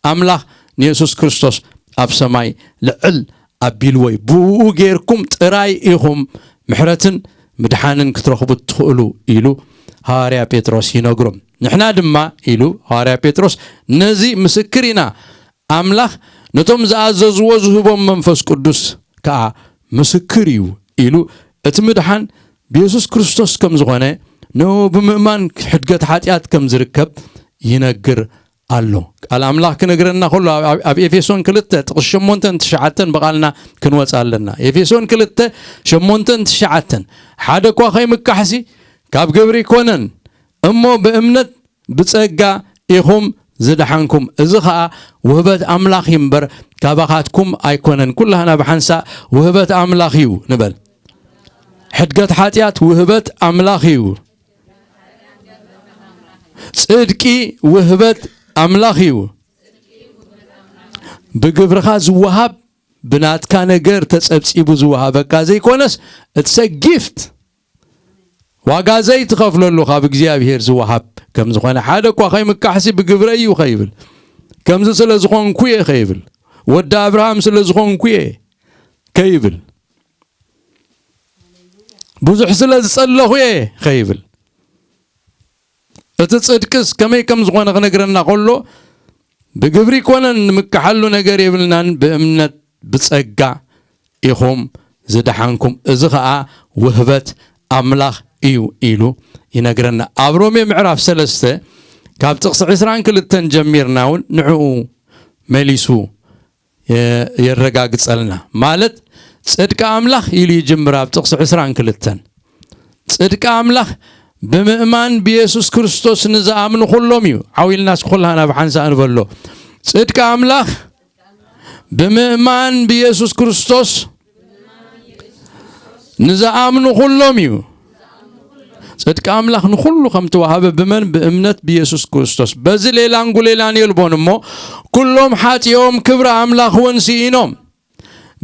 ኣምላኽ ንየሱስ ክርስቶስ ኣብ ሰማይ ልዕል ኣቢልዎ እዩ። "ብእኡ ጌርኩም ጥራይ ኢኹም ምሕረትን ምድሓንን ክትረኽቡ እትኽእሉ" ኢሉ ሃዋርያ ጴጥሮስ ይነግሮም። ንሕና ድማ፣ ኢሉ ሃዋርያ ጴጥሮስ፣ ነዚ ምስክር ኢና። ኣምላኽ ነቶም ዝኣዘዝዎ ዝህቦም መንፈስ ቅዱስ ከኣ ምስክር እዩ ኢሉ፣ እቲ ምድሓን ብየሱስ ክርስቶስ ከም ዝኾነ፣ ንኡ ብምእማን ሕድገት ሓጢኣት ከም ዝርከብ ይነግር ኣሎ። ቃል ኣምላኽ ክነግረና ከሎ፣ ኣብ፣ ኣብ፣ ኣብ ኤፌሶን ክልተ ጥቕሲ ሸሞንተን ትሽዓተን ብቓልና ክንወጽእ ኣለና። ኤፌሶን ክልተ ሸሞንተን ትሽዓተን፣ "ሓደ እኳ ከይምካሕሲ ካብ ግብሪ ኣይኮነን፣ እሞ ብእምነት ብጸጋ ኢኹም ዝደሓንኩም፣ እዚ ኸኣ ውህበት ኣምላኽ እዩ እምበር፣ ካባኻትኩም ኣይኮነን፣ ኩላህና ብሓንሳእ ውህበት ኣምላኽ እዩ" ንበል። ሕድገት ሓጢኣት ውህበት ኣምላኽ እዩ። ጽድቂ ውህበት ኣምላኽ እዩ። ብግብርኻ ዝወሃብ፣ ብናትካ ነገር ተጸብጺቡ ዝወሃበካ ዘይኮነስ፣ it's a gift። ዋጋ ዘይትኸፍለሉ ካብ እግዚኣብሔር ዝወሃብ ከም ዝኾነ፣ ሓደ እኳ ከይምካሕሲ ብግብረይ እዩ ከይብል፣ ከምዚ ስለ ዝኾንኩ እየ ከይብል፣ ወዲ ኣብርሃም ስለ ዝኾንኩ እየ ከይብል፣ ብዙሕ ስለ ዝጸለኹ እየ ከይብል፣ እቲ ጽድቅስ ከመይ ከም ዝኾነ ክነግረና ከሎ፣ ብግብሪ ኣይኮነን ንምክሓሉ ነገር የብልናን፣ ብእምነት ብጸጋ ኢኹም ዝደሓንኩም፣ እዚ ኸኣ ውህበት ኣምላኽ እዩ ኢሉ ይነግረና። ኣብ ሮሜ ምዕራፍ ሰለስተ ካብ ጥቕሲ ዕስራን ክልተን ጀሚርና እውን ንዕኡ መሊሱ የ-፣ የረጋግጸልና። ማለት ጽድቂ ኣምላኽ ኢሉ ይጅምር ኣብ ጥቕሲ ዕስራን ክልተን። ጽድቂ ኣምላኽ ብምእማን ብየሱስ ክርስቶስ ንዝኣምኑ ኩሎም እዩ። ዓው ኢልና እስኪ ኩላህና ብሓንሳእ ንበሎ። ጽድቂ ኣምላኽ ብምእማን ብኢየሱስ ክርስቶስ ንዝኣምኑ ኩሎም እዩ። ጽድቂ ኣምላኽ ንኹሉ ከም ተዋህበ ብመን? ብእምነት ብኢየሱስ ክርስቶስ። በዚ ሌላን ጉሌላን የልቦን እሞ፣ ኩሎም ሓጢኦም ክብሪ ኣምላኽ እውን ስኢኖም፣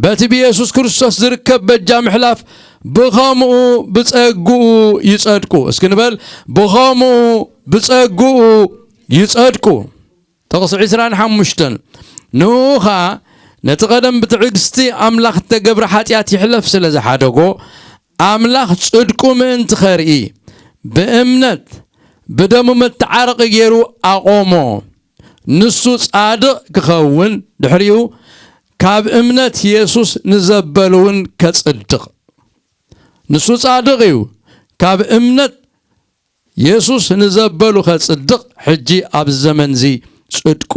በቲ ብኢየሱስ ክርስቶስ ዝርከብ በጃ ምሕላፍ ብኸምኡ ብጸግኡ ይጸድቁ። እስኪ ንበል፣ ብኸምኡ ብጸግኡ ይጸድቁ። ጥቕሲ ዕስራን ሓሙሽተን፣ ንኡ ኸኣ ነቲ ቀደም ብትዕግስቲ ኣምላኽ እተገብረ ሓጢኣት ይሕለፍ ስለ ዝሓደጎ፣ ኣምላኽ ጽድቁ ምእንቲ ኸርኢ፣ ብእምነት ብደሙ መተዓረቒ ገይሩ ኣቖሞ። ንሱ ጻድቕ ክኸውን፣ ድሕሪኡ ካብ እምነት የሱስ ንዘበሉ እውን ከጽድቕ። ንሱ ጻድቕ እዩ፣ ካብ እምነት የሱስ ንዘበሉ ከጽድቕ፣ ሕጂ ኣብዚ ዘመን እዚ ጽድቁ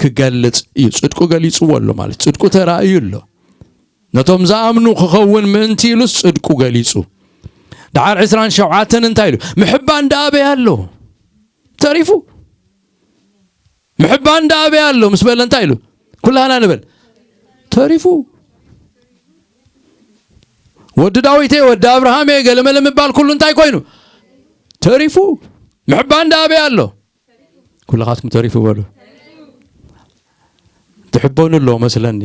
ክገልጽ እዩ። ጽድቁ ገሊጽዎ ኣሎ ማለት፣ ጽድቁ ተራእዩ ኣሎ። ነቶም ዝኣምኑ ክኸውን ምእንቲ ኢሉስ ጽድቁ ገሊጹ። ደሓር ዕስራን ሸውዓተን እንታይ ኢሉ? ምሕባን ደኣ ኣበይ ኣሎ? ተሪፉ። ምሕባን ደኣ ኣበይ ኣሎ? ምስ በለ እንታይ ኢሉ? ኩላህና ንበል። ተሪፉ። ወዲ ዳዊት እየ፣ ወዲ ኣብርሃም እየ፣ ገለመለ ምባል ኩሉ እንታይ ኮይኑ? ተሪፉ። ምሕባን ደኣ ኣበይ ኣሎ? ኩልኻትኩም ተሪፉ በሉ። ትሕበኑ ኣሎ መስለኒ።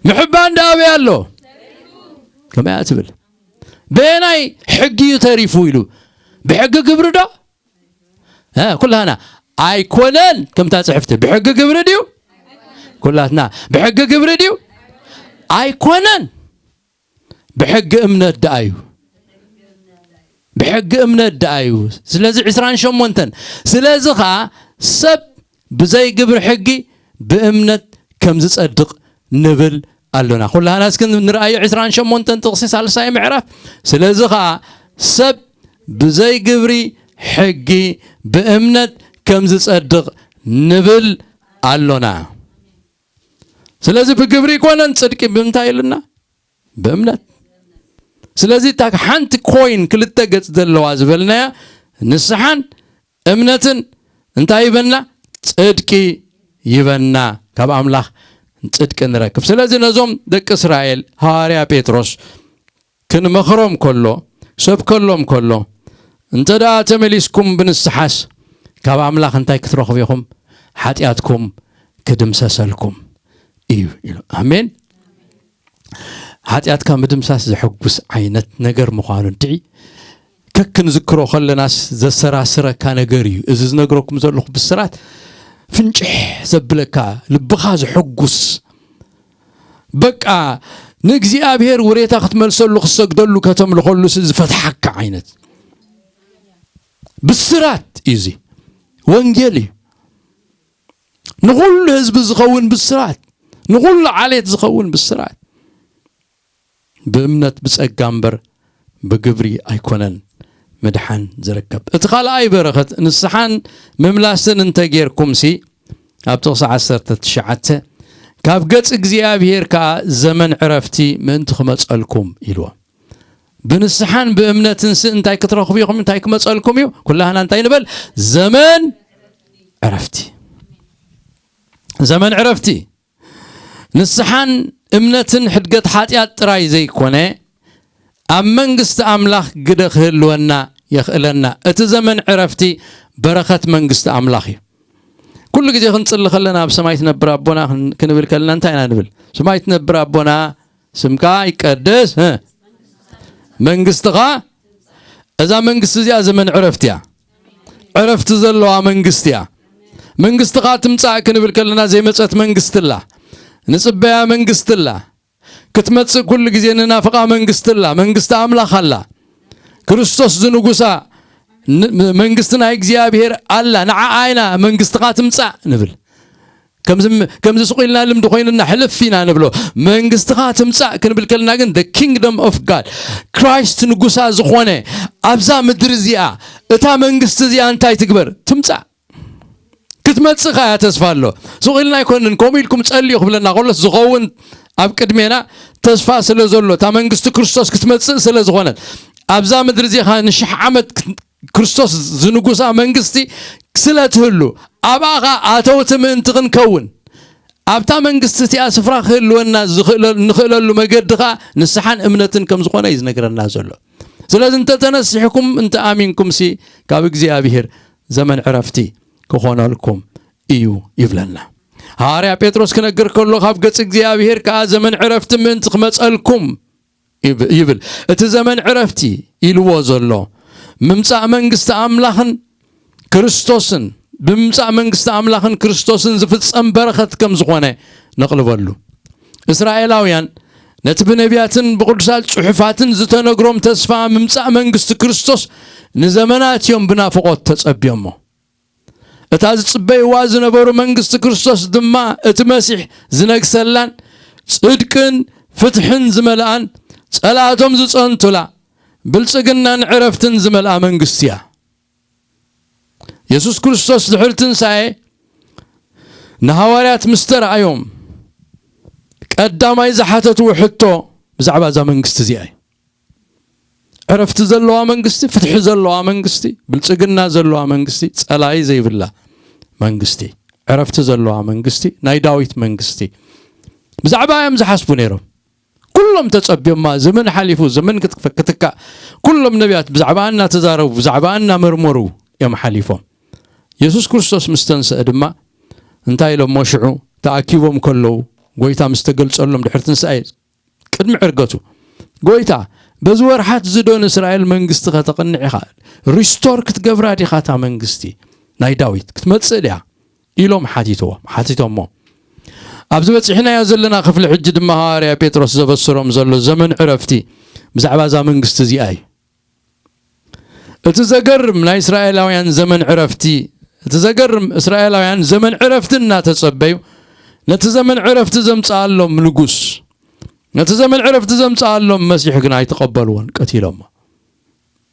ምሕባን ደኣ ኣበይ ኣሎ? ከመይ እያ ትብል? በየናይ ሕጊ እዩ ተሪፉ ኢሉ? ብሕጊ ግብሪ ዶ? እ፣ ኩላህና ኣይኮነን። ከምታ ጽሕፍቲ ብሕጊ ግብሪ ድዩ? ኩላትና ብሕጊ ግብሪ ድዩ? ኣይኮነን። ብሕጊ እምነት ደኣ እዩ። ብሕጊ እምነት ደኣ እዩ። ስለዚ ዕስራን ሸሞንተን፣ ስለዚ ኸኣ ሰብ ብዘይ ግብሪ ሕጊ ብእምነት ከም ዝጸድቕ ንብል ኣሎና። ኩላህና እስኪ ንርኣዮ ዕስራን ሸሞንተን ጥቕሲ ሳልሳይ ምዕራፍ። ስለዚ ኸኣ ሰብ ብዘይ ግብሪ ሕጊ ብእምነት ከም ዝጸድቕ ንብል ኣሎና። ስለዚ ብግብሪ ኣይኮነን ጽድቂ ብምንታይ ኢሉና? ብእምነት። ስለዚ እታ ሓንቲ ኮይን ክልተ ገጽ ዘለዋ ዝበልናያ ንስሓን እምነትን እንታይ ይበና? ጽድቂ ይበና። ካብ ኣምላኽ ጽድቂ ንረክብ። ስለዚ ነዞም ደቂ እስራኤል ሃዋርያ ጴጥሮስ ክንመኽሮም ከሎ፣ ክሰብከሎም ከሎ፣ እንተ ደኣ ተመሊስኩም ብንስሓስ ካብ ኣምላኽ እንታይ ክትረኽቡ ኢኹም? ሓጢኣትኩም ክድምሰሰልኩም እዩ ኢሉ። ኣሜን። ሓጢኣትካ ምድምሳስ ዘሐጉስ ዓይነት ነገር ምዃኑ እንድዒ ከክንዝክሮ ከለናስ ዘሰራስረካ ነገር እዩ። እዚ ዝነግረኩም ዘለኹ ብስራት ፍንጭሕ ዘብለካ፣ ልብኻ ዘሐጉስ፣ በቃ ንእግዚኣብሔር ውሬታ ክትመልሰሉ፣ ክትሰግደሉ፣ ከተምልኸሉስ ዝፈትሓካ ዓይነት ብስራት እዩ። እዚ ወንጌል እዩ። ንኹሉ ህዝቢ ዝኸውን ብስራት፣ ንኹሉ ዓሌት ዝኸውን ብስራት። ብእምነት ብጸጋ እምበር ብግብሪ ኣይኮነን ምድሓን ዝርከብ። እቲ ካልኣይ በረኸት ንስሓን ምምላስን እንተ ጌርኩምሲ፣ ኣብ ጥቕሲ ዓሰርተ ትሽዓተ፣ ካብ ገጽ እግዚኣብሔር ከኣ ዘመን ዕረፍቲ ምእንቲ ክመጸልኩም ኢልዎ። ብንስሓን ብእምነትንሲ እንታይ ክትረኽቡ ኢኹም? እንታይ ክመጸልኩም እዩ? ኩላህና እንታይ ንበል? ዘመን ዕረፍቲ። ዘመን ዕረፍቲ። ንስሓን እምነትን ሕድገት ሓጢኣት ጥራይ ዘይኮነ፣ ኣብ መንግስቲ ኣምላኽ ግደ ክህልወና የኽእለና። እቲ ዘመን ዕረፍቲ በረኸት መንግስቲ ኣምላኽ እዩ። ኩሉ ግዜ ክንጽሊ ከለና፣ ኣብ ሰማይ ትነብር ኣቦና ክን-፣ ክንብል ከለና እንታይ ኢና ንብል? ሰማይ ትነብር ኣቦና፣ ስምካ ይቀደስ፣ እ፣ መንግስትኻ። እዛ መንግስቲ እዚኣ ዘመን ዕረፍቲ እያ። ዕረፍቲ ዘለዋ መንግስቲ እያ። መንግስትኻ ትምጻእ ክንብል ከለና ዘይመጸት መንግስቲ ኣላ። ንጽበያ መንግስቲ ኣላ። ክትመጽእ ኩሉ ግዜ ንናፍቓ መንግስቲ ኣላ። መንግስቲ ኣምላኽ ኣላ። ክርስቶስ ዝንጉሳ ን-፣ መንግስቲ ናይ እግዚኣብሔር ኣላ። ንዓኣ ኢና መንግስትኻ ትምጻእ ንብል። ከምዚ፣ ከምዚ ስቕ ኢልና ልምዲ ኮይኑና ሕልፍ ኢና ንብሎ። መንግስትኻ ትምጻእ ክንብል ከለና ግን the kingdom of God፣ ክራይስት ንጉሳ ዝኾነ ኣብዛ ምድሪ እዚኣ፣ እታ መንግስቲ እዚኣ እንታይ ትግበር? ትምጻእ። ክትመጽእ ከኣ ተስፋ ኣሎ። ስቕ ኢልና ኣይኮንን፣ ከምኡ ኢልኩም ጸልዩ ክብለና ከሎስ ዝኸውን ኣብ ቅድሜና ተስፋ ስለ ዘሎ፣ እታ መንግስቲ ክርስቶስ ክትመጽእ ስለ ዝኾነት፣ ኣብዛ ምድሪ እዚኣ ንሽሕ ዓመት ክት-፣ ክርስቶስ ዝንጉሳ መንግስቲ ስለ ትህሉ፣ ኣብኣ ኸኣ ኣተውቲ ምእንቲ ክንከውን፣ ኣብታ መንግስቲ እቲኣ ስፍራ ክህልወና ዝኽእለ-፣ ንኽእለሉ መገዲ ኸኣ ንስሓን እምነትን ከም ዝኾነ እዩ ዝነግረና ዘሎ። ስለዚ እንተ ተነሲሕኩም፣ እንተ ኣሚንኩምሲ፣ ካብ እግዚኣብሔር ዘመን ዕረፍቲ ክኾነልኩም እዩ ይብለና። ሃዋርያ ጴጥሮስ ክነግር ከሎ፣ ካብ ገጽ እግዚኣብሔር ከኣ ዘመን ዕረፍቲ ምእንቲ ክመጸልኩም ይብ-፣ ይብል። እቲ ዘመን ዕረፍቲ ኢልዎ ዘሎ፣ ምምጻእ መንግስቲ ኣምላኽን ክርስቶስን፣ ብምምጻእ መንግስቲ ኣምላኽን ክርስቶስን ዝፍጸም በረኸት ከም ዝኾነ ነቕልበሉ። እስራኤላውያን ነቲ ብነቢያትን ብቕዱሳት ጽሑፋትን ዝተነግሮም ተስፋ ምምጻእ መንግስቲ ክርስቶስ ንዘመናት እዮም ብናፍቖት ተጸብዮሞ። እታ ዝጽበይዋ ዝነበሩ መንግስቲ ክርስቶስ ድማ እቲ መሲሕ ዝነግሰላን ጽድቅን ፍትሕን ዝመልኣን፣ ጸላእቶም ዝጸንቱላ፣ ብልጽግናን ዕረፍትን ዝመልኣ መንግስቲ እያ። የሱስ ክርስቶስ ድሕሪ ትንሳኤ ንሃዋርያት ምስ ተራእዮም፣ ቀዳማይ ዝሓተትዎ ሕቶ ብዛዕባ እዛ መንግስቲ እዚኣ እዩ። ዕረፍቲ ዘለዋ መንግስቲ፣ ፍትሒ ዘለዋ መንግስቲ፣ ብልጽግና ዘለዋ መንግስቲ፣ ጸላኢ ዘይብላ መንግስቲ፣ ዕረፍቲ ዘለዋ መንግስቲ፣ ናይ ዳዊት መንግስቲ፣ ብዛዕባ እዮም ዝሓስቡ ነይሮም። ኩሎም ተጸብዮማ፣ ዘመን ሓሊፉ፣ ዘመን ክት-፣ ክትካእ፣ ኩሎም ነቢያት ብዛዕባ እናተዛረቡ፣ ብዛዕባ እናመርመሩ እዮም ሓሊፎም። የሱስ ክርስቶስ ምስ ተንስአ ድማ እንታይ ኢሎሞ? ሽዑ ተኣኪቦም ከለዉ፣ ጎይታ ምስ ተገልጸሎም ድሕሪ ትንሳኤ፣ ቅድሚ ዕርገቱ፣ "ጎይታ፣ በዚ ወርሓት እዚ ዶ ንእስራኤል መንግስቲ ከተቕንዕ ኢኻ? ሪስቶር ክትገብራ ዲኻ እታ መንግስቲ ናይ ዳዊት? ክትመጽእ ድያ?" ኢሎም ሓቲትዎ፣ ሓቲቶሞ። ኣብዚ በጺሕናዮ ዘለና ክፍሊ ሕጂ ድማ ሃዋርያ ጴጥሮስ ዘበስሮም ዘሎ ዘመን ዕረፍቲ ብዛዕባ እዛ መንግስቲ እዚኣ እዩ። እቲ ዘገርም ናይ እስራኤላውያን ዘመን ዕረፍቲ፣ እቲ ዘገርም እስራኤላውያን ዘመን ዕረፍቲ እናተጸበዩ፣ ነቲ ዘመን ዕረፍቲ ዘምጽኣሎም ንጉስ፣ ነቲ ዘመን ዕረፍቲ ዘምጽኣሎም መሲሕ ግን ኣይተቐበልዎን፣ ቀቲሎሞ፣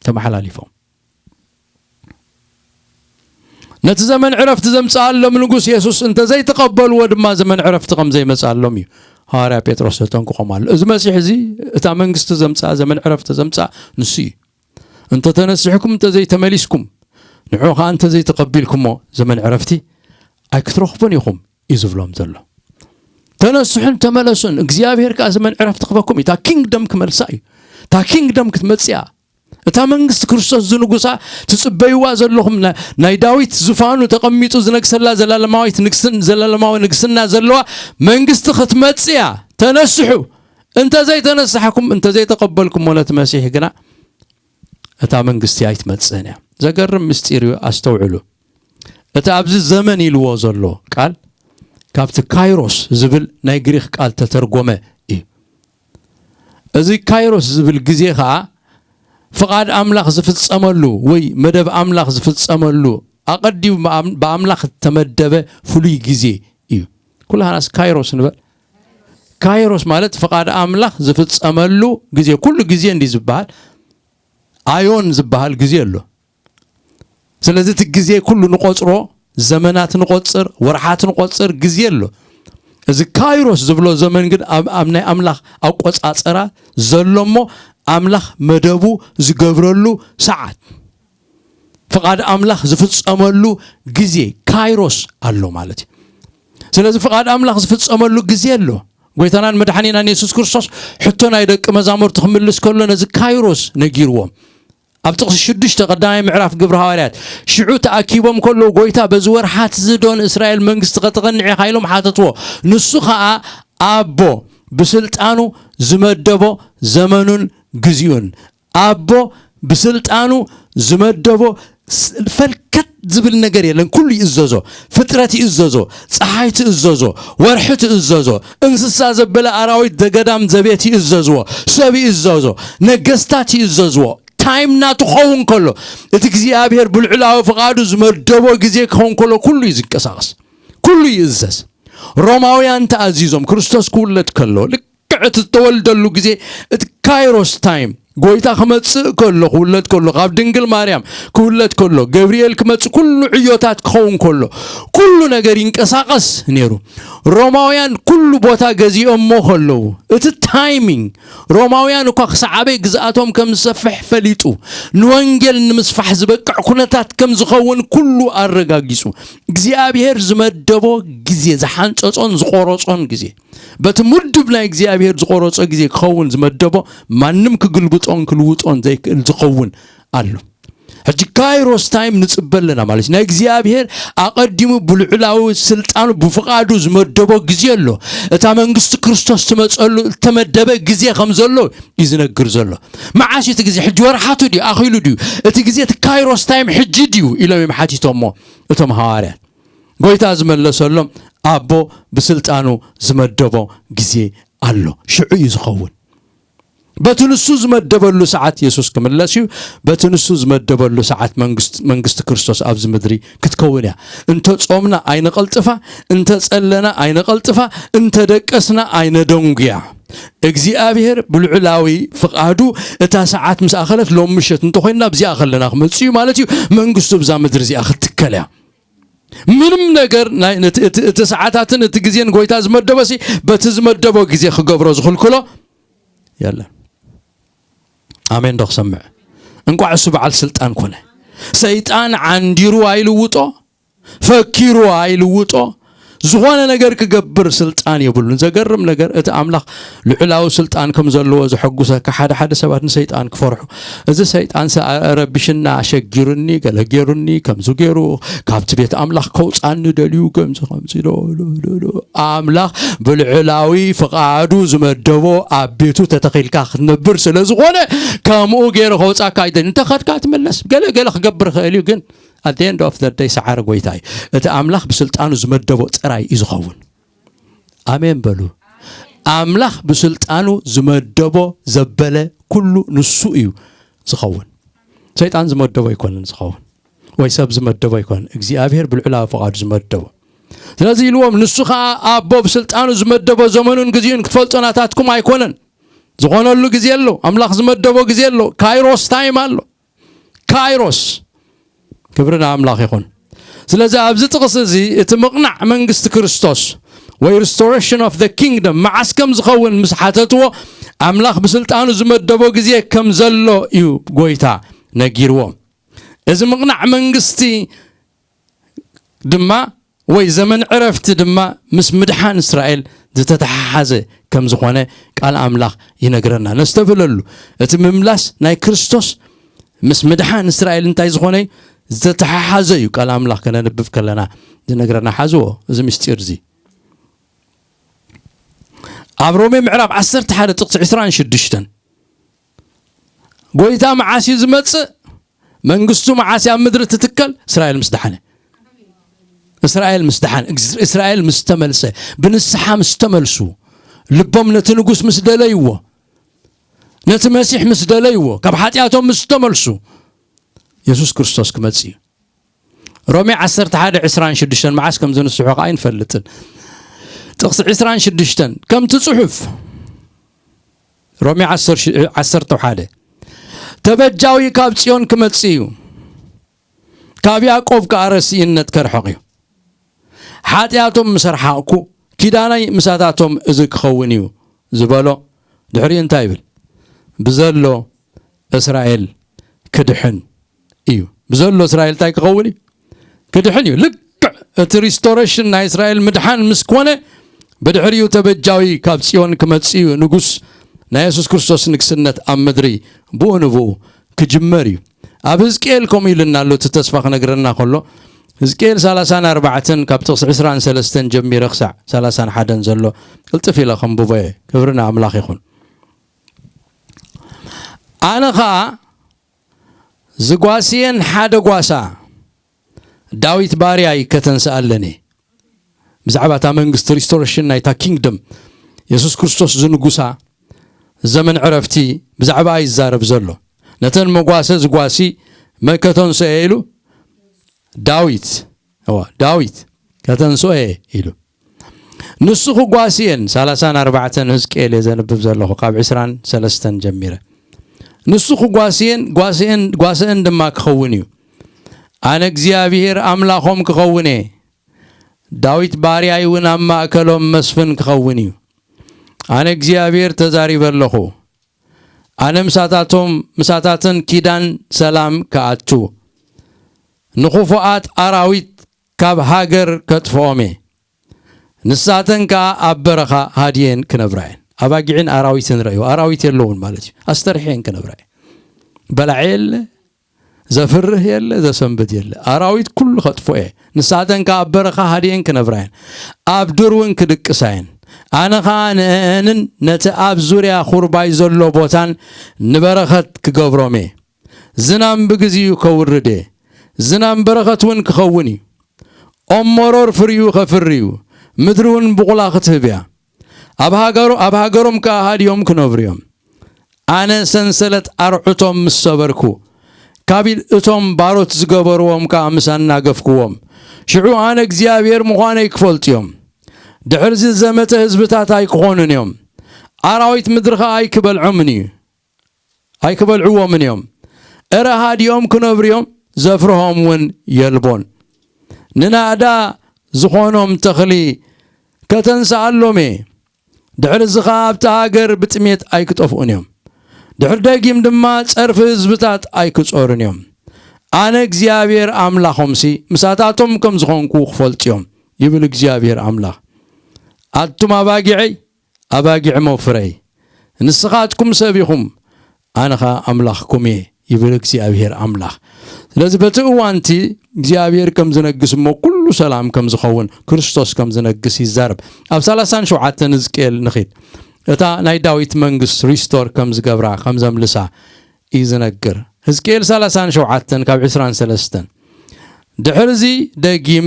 ተመሓላሊፎም። ነቲ ዘመን ዕረፍቲ ዘምጽኣሎም ንጉስ የሱስ እንተ ዘይተቐበልዎ ድማ ዘመን ዕረፍቲ ከም ዘይመጽኣሎም እዩ ሃዋርያ ጴጥሮስ ዘጠንቅቖም ኣሎ። እዚ መሲሕ እዚ እታ መንግስቲ ዘምጽኣ፣ ዘመን ዕረፍቲ ዘምጽኣ ንሱ እዩ። "እንተ ተነሲሕኩም፣ እንተ ዘይተመሊስኩም፣ ንዑ ኸኣ እንተ ዘይተቐቢልኩሞ ዘመን ዕረፍቲ ኣይክትረኽቡን ኢኹም" እዩ ዝብሎም ዘሎ። ተነስሑን ተመለሱን፣ እግዚኣብሔር ከኣ ዘመን ዕረፍቲ ክበኩም እዩ። እታ ኪንግደም ክመልሳ እዩ። እታ ኪንግደም ክትመጽእ እያ። እታ መንግስቲ ክርስቶስ ዝንጉሳ ትጽበይዋ ዘለኹም፣ ና-፣ ናይ ዳዊት ዙፋኑ ተቐሚጡ ዝነግሰላ ዘላለማዊት ንግስን-፣ ዘላለማዊ ንግስና ዘለዋ መንግስቲ ክትመጽእ እያ። ተነስሑ። እንተ ዘይተነሳሕኩም፣ እንተ ዘይተቐበልኩሞ ነቲ መሲሕ ግና፣ እታ መንግስቲ ኣይትመጽእን እያ። ዘገርም ምስጢር እዩ፣ ኣስተውዕሉ። እቲ ኣብዚ ዘመን ኢልዎ ዘሎ ቃል ካብቲ ካይሮስ ዝብል ናይ ግሪኽ ቃል ተተርጎመ እዩ። እዚ ካይሮስ ዝብል ግዜ ኸኣ ፍቓድ ኣምላኽ ዝፍጸመሉ ወይ መደብ ኣምላኽ ዝፍጸመሉ ኣቐዲሙ ብኣም-፣ ብኣምላኽ እተመደበ ፍሉይ ግዜ እዩ። ኩላህናስ ካይሮስ ንበል። ካይሮስ ማለት ፍቓድ ኣምላኽ ዝፍጸመሉ ግዜ፣ ኩሉ ግዜ እንዲ ዝበሃል፣ ኣዮን ዝበሃል ግዜ ኣሎ። ስለዚ እቲ ግዜ ኩሉ ንቆጽሮ፣ ዘመናት ንቆጽር፣ ወርሓት ንቆጽር ግዜ ኣሎ። እዚ ካይሮስ ዝብሎ ዘመን ግን ኣብ፣ ኣብ ናይ ኣምላኽ ኣቆጻጽራ ዘሎ እሞ፣ ኣምላኽ መደቡ ዝገብረሉ ሰዓት፣ ፍቓድ ኣምላኽ ዝፍጸመሉ ግዜ ካይሮስ ኣሎ ማለት እዩ። ስለዚ ፍቓድ ኣምላኽ ዝፍጸመሉ ግዜ ኣሎ። ጎይታናን መድሓኒናን የሱስ ክርስቶስ ሕቶ ናይ ደቂ መዛሙርቲ ክምልስ ከሎ ነዚ ካይሮስ ነጊርዎም። ኣብ ጥቕሲ ሽዱሽተ ቀዳማይ ምዕራፍ ግብሪ ሃዋርያት፣ ሽዑ ተኣኪቦም ከለዉ፣ "ጎይታ፣ በዚ ወርሓት እዚ ዶ ንእስራኤል መንግስቲ ከተቐንዕ ኢኻ?" ኢሎም ሓተትዎ። ንሱ ኸኣ፣ "ኣቦ ብስልጣኑ ዝመደቦ ዘመኑን ግዜኡን፣ ኣቦ ብስልጣኑ ዝመደቦ ስ-፣ ፈልከት ዝብል ነገር የለን። ኩሉ ይእዘዞ። ፍጥረት ይእዘዞ፣ ጸሓይ ትእዘዞ፣ ወርሒ ትእዘዞ፣ እንስሳ ዘበለ ኣራዊት ዘገዳም ዘቤት ይእዘዝዎ፣ ሰብ ይእዘዞ፣ ነገስታት ይእዘዝዎ። ታይም ናቱ ክኸውን ከሎ፣ እቲ እግዚኣብሔር ብልዑላዊ ፍቓዱ ዝመደቦ ግዜ ክኸውን ከሎ፣ ኩሉ እዩ ዝንቀሳቐስ፣ ኩሉ ይእዘዝ። ሮማውያን ተኣዚዞም፣ ክርስቶስ ክውለድ ከሎ፣ ልክዕ እቲ ዝተወልደሉ ግዜ፣ እቲ ካይሮስ ታይም፣ ጎይታ ክመጽእ ከሎ፣ ክውለድ ከሎ፣ ካብ ድንግል ማርያም ክውለድ ከሎ፣ ገብርኤል ክመጽእ፣ ኩሉ ዕዮታት ክኸውን ከሎ፣ ኩሉ ነገር ይንቀሳቐስ ነይሩ። ሮማውያን ኩሉ ቦታ ገዚኦሞ ከለዉ፣ እቲ ታይሚንግ፣ ሮማውያን እኳ ክሳዕ ኣበይ ግዝኣቶም ከም ዝሰፍሕ ፈሊጡ፣ ንወንጌል ንምስፋሕ ዝበቅዕ ኩነታት ከም ዝኸውን ኩሉ ኣረጋጊጹ። እግዚኣብሔር ዝመደቦ ግዜ፣ ዝሓንጸጾን ዝቆረጾን ግዜ፣ በቲ ሙድብ ናይ እግዚኣብሔር ዝቆረጾ ግዜ ክኸውን ዝመደቦ፣ ማንም ክግልብጦን ክልውጦን ዘይክእል ዝኸውን ኣሎ። ሕጂ ካይሮስ ታይም ንጽበ ኣለና ማለት እዩ። ናይ እግዚኣብሔር ኣቐዲሙ ብልዑላዊ ስልጣኑ ብፍቓዱ ዝመደቦ ግዜ ኣሎ። እታ መንግስቲ ክርስቶስ ትመጸሉ እተመደበ ግዜ ከም ዘሎ እዩ ዝነግር ዘሎ። መዓስ እዩ እቲ ግዜ? ሕጂ ወርሓቱ ድዩ? ኣኺሉ ድዩ? እቲ ግዜ እቲ ካይሮስ ታይም ሕጂ ድዩ? ኢሎም እዮም ሓቲቶሞ እቶም ሃዋርያት። ጎይታ ዝመለሰሎም፣ ኣቦ ብስልጣኑ ዝመደቦ ግዜ ኣሎ። ሽዑ እዩ ዝኸውን። በቲ ንሱ ዝመደበሉ ሰዓት የሱስ ክምለስ እዩ። በቲ ንሱ ዝመደበሉ ሰዓት መንግስት-፣ መንግስቲ ክርስቶስ ኣብዚ ምድሪ ክትከውን እያ። እንተ ጾምና ኣይነቐልጥፋ፣ እንተ ጸለና ኣይነቐልጥፋ፣ እንተ ደቀስና ኣይነደንጉያ። እግዚኣብሔር ብልዑላዊ ፍቓዱ እታ ሰዓት ምስ ኣኸለት፣ ሎም ምሸት እንተኾይንና ኣብዚኣ ከለና ክመጽእ እዩ ማለት እዩ። መንግስቱ ብዛ ምድሪ እዚኣ ክትትከል እያ። ምንም ነገር ናይ-፣ ነቲ-፣ እቲ፣ እቲ ሰዓታትን እቲ ግዜን ጎይታ ዝመደቦ ሲ፣ በቲ ዝመደቦ ግዜ ክገብሮ ዝኽልክሎ የለን። ኣሜን ዶ ክሰምዕ? እንቋዕ እሱ በዓል ስልጣን ኮነ። ሰይጣን ዓንዲሩ ኣይልውጦ፣ ፈኪሩ ኣይልውጦ፣ ዝኾነ ነገር ክገብር ስልጣን የብሉን። ዘገርም ነገር፣ እቲ ኣምላኽ ልዑላዊ ስልጣን ከም ዘለዎ ዘሐጉሰካ፣ ሓደ ሓደ ሰባት ንሰይጣን ክፈርሑ፣ "እዚ ሰይጣን ሰ-፣ ረቢሽና፣ ኣሸጊሩኒ፣ ገለ ገይሩኒ፣ ከምዚ ገይሩ፣ ካብቲ ቤት ኣምላኽ ከውጻኒ ደልዩ፣ ከምዚ ከምዚ ዶ፣ ዶ፣ ዶ፣ ዶ." ኣምላኽ ብልዑላዊ ፍቓዱ ዝመደቦ ኣብ ቤቱ ተተኺልካ ክትነብር ስለ ዝኾነ፣ ከምኡ ገይሩ ከውጻካ ኣይደልን። እንተ ኸድካ ትምለስ፣ ገለ ገለ ክገብር ይኽእል እዩ፣ ግን at the end of the day ሰዓሪ ጎይታ እዩ። እቲ ኣምላኽ ብስልጣኑ ዝመደቦ ጥራይ እዩ ዝኸውን። ኣሜን በሉ። ኣምላኽ ብስልጣኑ ዝመደቦ ዘበለ ኩሉ ንሱ እዩ ዝኸውን። ሰይጣን ዝመደቦ ኣይኮነን ዝኸውን፣ ወይ ሰብ ዝመደቦ ኣይኮነን። እግዚኣብሔር ብልዑላዊ ፍቓዱ ዝመደቦ። ስለዚ ኢልዎም፣ ንሱ ኸኣ ኣቦ ብስልጣኑ ዝመደቦ ዘመኑን ግዜኡን ክትፈልጦ ናታትኩም ኣይኮነን። ዝኾነሉ ግዜ ኣሎ። ኣምላኽ ዝመደቦ ግዜ ኣሎ። ካይሮስ ታይም ኣሎ። ካይሮስ። ክብሪ ንኣምላኽ ይኹን። ስለዚ ኣብዚ ጥቕሲ እዚ እቲ ምቕናዕ መንግስቲ ክርስቶስ ወይ restoration of the kingdom መዓስ ከም ዝኸውን ምስ ሓተትዎ፣ ኣምላኽ ብስልጣኑ ዝመደቦ ግዜ ከም ዘሎ እዩ ጎይታ ነጊርዎም። እዚ ምቕናዕ መንግስቲ ድማ ወይ ዘመን ዕረፍቲ ድማ ምስ ምድሓን እስራኤል ዝተተሓሓዘ ከም ዝኾነ ቃል ኣምላኽ ይነግረና። ነስተብህለሉ፣ እቲ ምምላስ ናይ ክርስቶስ ምስ ምድሓን እስራኤል እንታይ ዝኾነ እዩ? ዝተተሓሓዘ እዩ። ቃል ኣምላኽ ከነንብብ ከለና ዝነግረና፣ ሓዝዎ እዚ ምስጢር እዚ። ኣብ ሮሜ ምዕራፍ ዓሰርተ ሓደ ጥቕሲ ዕስራን ሽዱሽተን፣ ጎይታ መዓስ እዩ ዝመጽእ? መንግስቱ መዓስ ኣብ ምድሪ ትትከል? እስራኤል ምስ ደሓነ። እስራኤል ምስ ደሓነ፣ እግዝ-፣ እስራኤል ምስ ተመልሰ፣ ብንስሓ ምስ ተመልሱ፣ ልቦም ነቲ ንጉስ ምስ ደለይዎ፣ ነቲ መሲሕ ምስ ደለይዎ፣ ካብ ሓጢኣቶም ምስ ተመልሱ፣ የሱስ ክርስቶስ ክመጽእ እዩ። ሮሜ ዓሰርተ ሓደ ዕስራን ሽዱሽተን መዓስ ከም ዝንስሑ ከኣ ኣይንፈልጥን። ጥቕሲ ዕስራን ሽዱሽተን፣ ከምቲ ጽሑፍ፣ ሮሜ ዓሰርተ ሓደ፣ "ተበጃዊ ካብ ጽዮን ክመጽእ እዩ፣ ካብ ያዕቆብ ከኣ ረስይነት ከርሕቕ እዩ። ሓጢኣቶም ምስ ኣርሓቕኩ፣ ኪዳነይ ምሳታቶም እዚ ክኸውን እዩ" ዝበሎ፣ ድሕሪኡ እንታይ ይብል? ብዘሎ እስራኤል ክድሕን እዩ። ብዘሎ እስራኤል እንታይ ክኸውን እዩ? ክድሕን እዩ። ልክዕ እቲ ሪስቶሬሽን ናይ እስራኤል ምድሓን ምስ ኮነ፣ ብድሕሪኡ ተበጃዊ ካብ ጽዮን ክመጽእ እዩ። ንጉስ ናይ የሱስ ክርስቶስ ንግስነት ኣብ ምድሪ ብኡ ንብኡ ክጅመር እዩ። ኣብ ህዝቅኤል ከምኡ ኢሉና ኣሎ፣ እቲ ተስፋ ክነግረና ከሎ፣ ህዝቅኤል ሰላሳን ኣርባዕተን ካብ ጥቕሲ ዕስራን ሰለስተን ጀሚረ ክሳዕ ሰላሳን ሓደን ዘሎ ቅልጥፍ ኢለ ከንብቦ እየ። ክብሪ ንኣምላኽ ይኹን። ኣነ ኸኣ ዝጓስየን ሓደ ጓሳ ዳዊት ባርያይ ከተንስኣለኒ። ብዛዕባ እታ መንግስቲ፣ ሪስቶሬሽን ናይታ ኪንግደም፣ የሱስ ክርስቶስ ዝንጉሳ ዘመን ዕረፍቲ ብዛዕባ ይዛረብ ዘሎ። ነተን መጓሰ ዝጓሲ መን ከተንስኦ እየ ኢሉ? ዳዊት። እዋ፣ ዳዊት ከተንስኦ እየ ኢሉ። ንሱ ክጓስየን፣ ሰላሳን ኣርባዕተን ህዝቅኤል እየ ዘንብብ ዘለኹ፣ ካብ ዕስራን ሰለስተን ጀሚረ። ንሱ ክጓስየን ጓስአን ድማ ክኸውን እዩ። ኣነ እግዚኣብሔር ኣምላኾም ክኸውን እየ፣ ዳዊት ባርያይ እውን ኣብ ማእከሎም መስፍን ክኸውን እዩ። ኣነ እግዚኣብሔር ተዛሪበ ኣለኹ። ኣነ ምሳታቶም ምሳታተን ኪዳን ሰላም ክኣቱ፣ ንኽፉኣት ኣራዊት ካብ ሃገር ከጥፍኦም እየ። ንሳተን ከኣ ኣብ በረኻ ሃድየን ክነብራ እየን። ኣባጊዕን ኣራዊትን ረእዩ፣ ኣራዊት የለውን ማለት እዩ። ኣስተርሕየን ክነብራ እየን። በላዒ የለ፣ ዘፍርህ የለ፣ ዘሰንብድ የለ። ኣራዊት ኩሉ ከጥፍኦ እየ። ንሳተን ከኣ ኣብ በረኻ ሃድየን ክነብራ እየን። ኣብ ዱር እውን ክድቅሳ እየን። ኣነ ኸኣ ንእአንን ነቲ ኣብ ዙርያ ኹርባይ ዘሎ ቦታን ንበረኸት ክገብሮም እየ። ዝናም ብግዚኡ ከውርድ እየ። ዝናም በረኸት እውን ክኸውን እዩ። ኦም መሮር ፍሪኡ ኸፍሪ እዩ። ምድሪ እውን ብቑላ ክትህብ እያ። ኣብ ሃገሮ-፣ ኣብ ሃገሮም ከኣ ሃድዮም ክነብሩ እዮም። ኣነ ሰንሰለት ኣርዑቶም ምስ ሰበርኩ፣ ካብ ኢድ እቶም ባሮት ዝገበርዎም ከኣ ምስ ኣናገፍክዎም፣ ሽዑ ኣነ እግዚኣብሔር ምዃነይ ክፈልጡ እዮም። ድሕርዚ ዝዘመተ ህዝብታት ኣይክኾኑን እዮም። ኣራዊት ምድሪ ኸኣ ኣይክበልዖምን እዩ፣ ኣይክበልዕዎምን እዮም። እረ ሃዲኦም ክነብሩ እዮም፣ ዘፍርሆም እውን የልቦን። ንናእዳ ዝኾኖም ተኽሊ ከተንስኣሎም እየ። ድሕሪ እዚ ኸኣ ኣብታ ሃገር ብጥሜት ኣይክጠፍኡን እዮም። ድሕሪ ደጊም ድማ ጸርፊ ህዝብታት ኣይክጾሩን እዮም። ኣነ እግዚኣብሔር ኣምላኾምሲ ምሳታቶም ከም ዝኾንኩ ክፈልጡ እዮም፣ ይብል እግዚኣብሔር ኣምላኽ። ኣቱም ኣባጊዐይ፣ ኣባጊዕ መፍረይ፣ ንስኻትኩም ሰብ ኢኹም፣ ኣነ ኸኣ ኣምላኽኩም እየ፣ ይብል እግዚኣብሔር ኣምላኽ። ስለዚ በቲ እዋንቲ እግዚኣብሔር ከም ዝነግስ እሞ ኩሉ ሰላም ከም ዝኸውን፣ ክርስቶስ ከም ዝነግስ ይዛረብ። ኣብ ሰላሳን ሸውዓተን ሕዝቅኤል ንኺድ። እታ ናይ ዳዊት መንግስት ሪስቶር ከም ዝገብራ፣ ከም ዘምልሳ እዩ ዝነግር። ሕዝቅኤል ሰላሳን ሸውዓተን ካብ ዕስራን ሰለስተን። ድሕርዚ ደጊም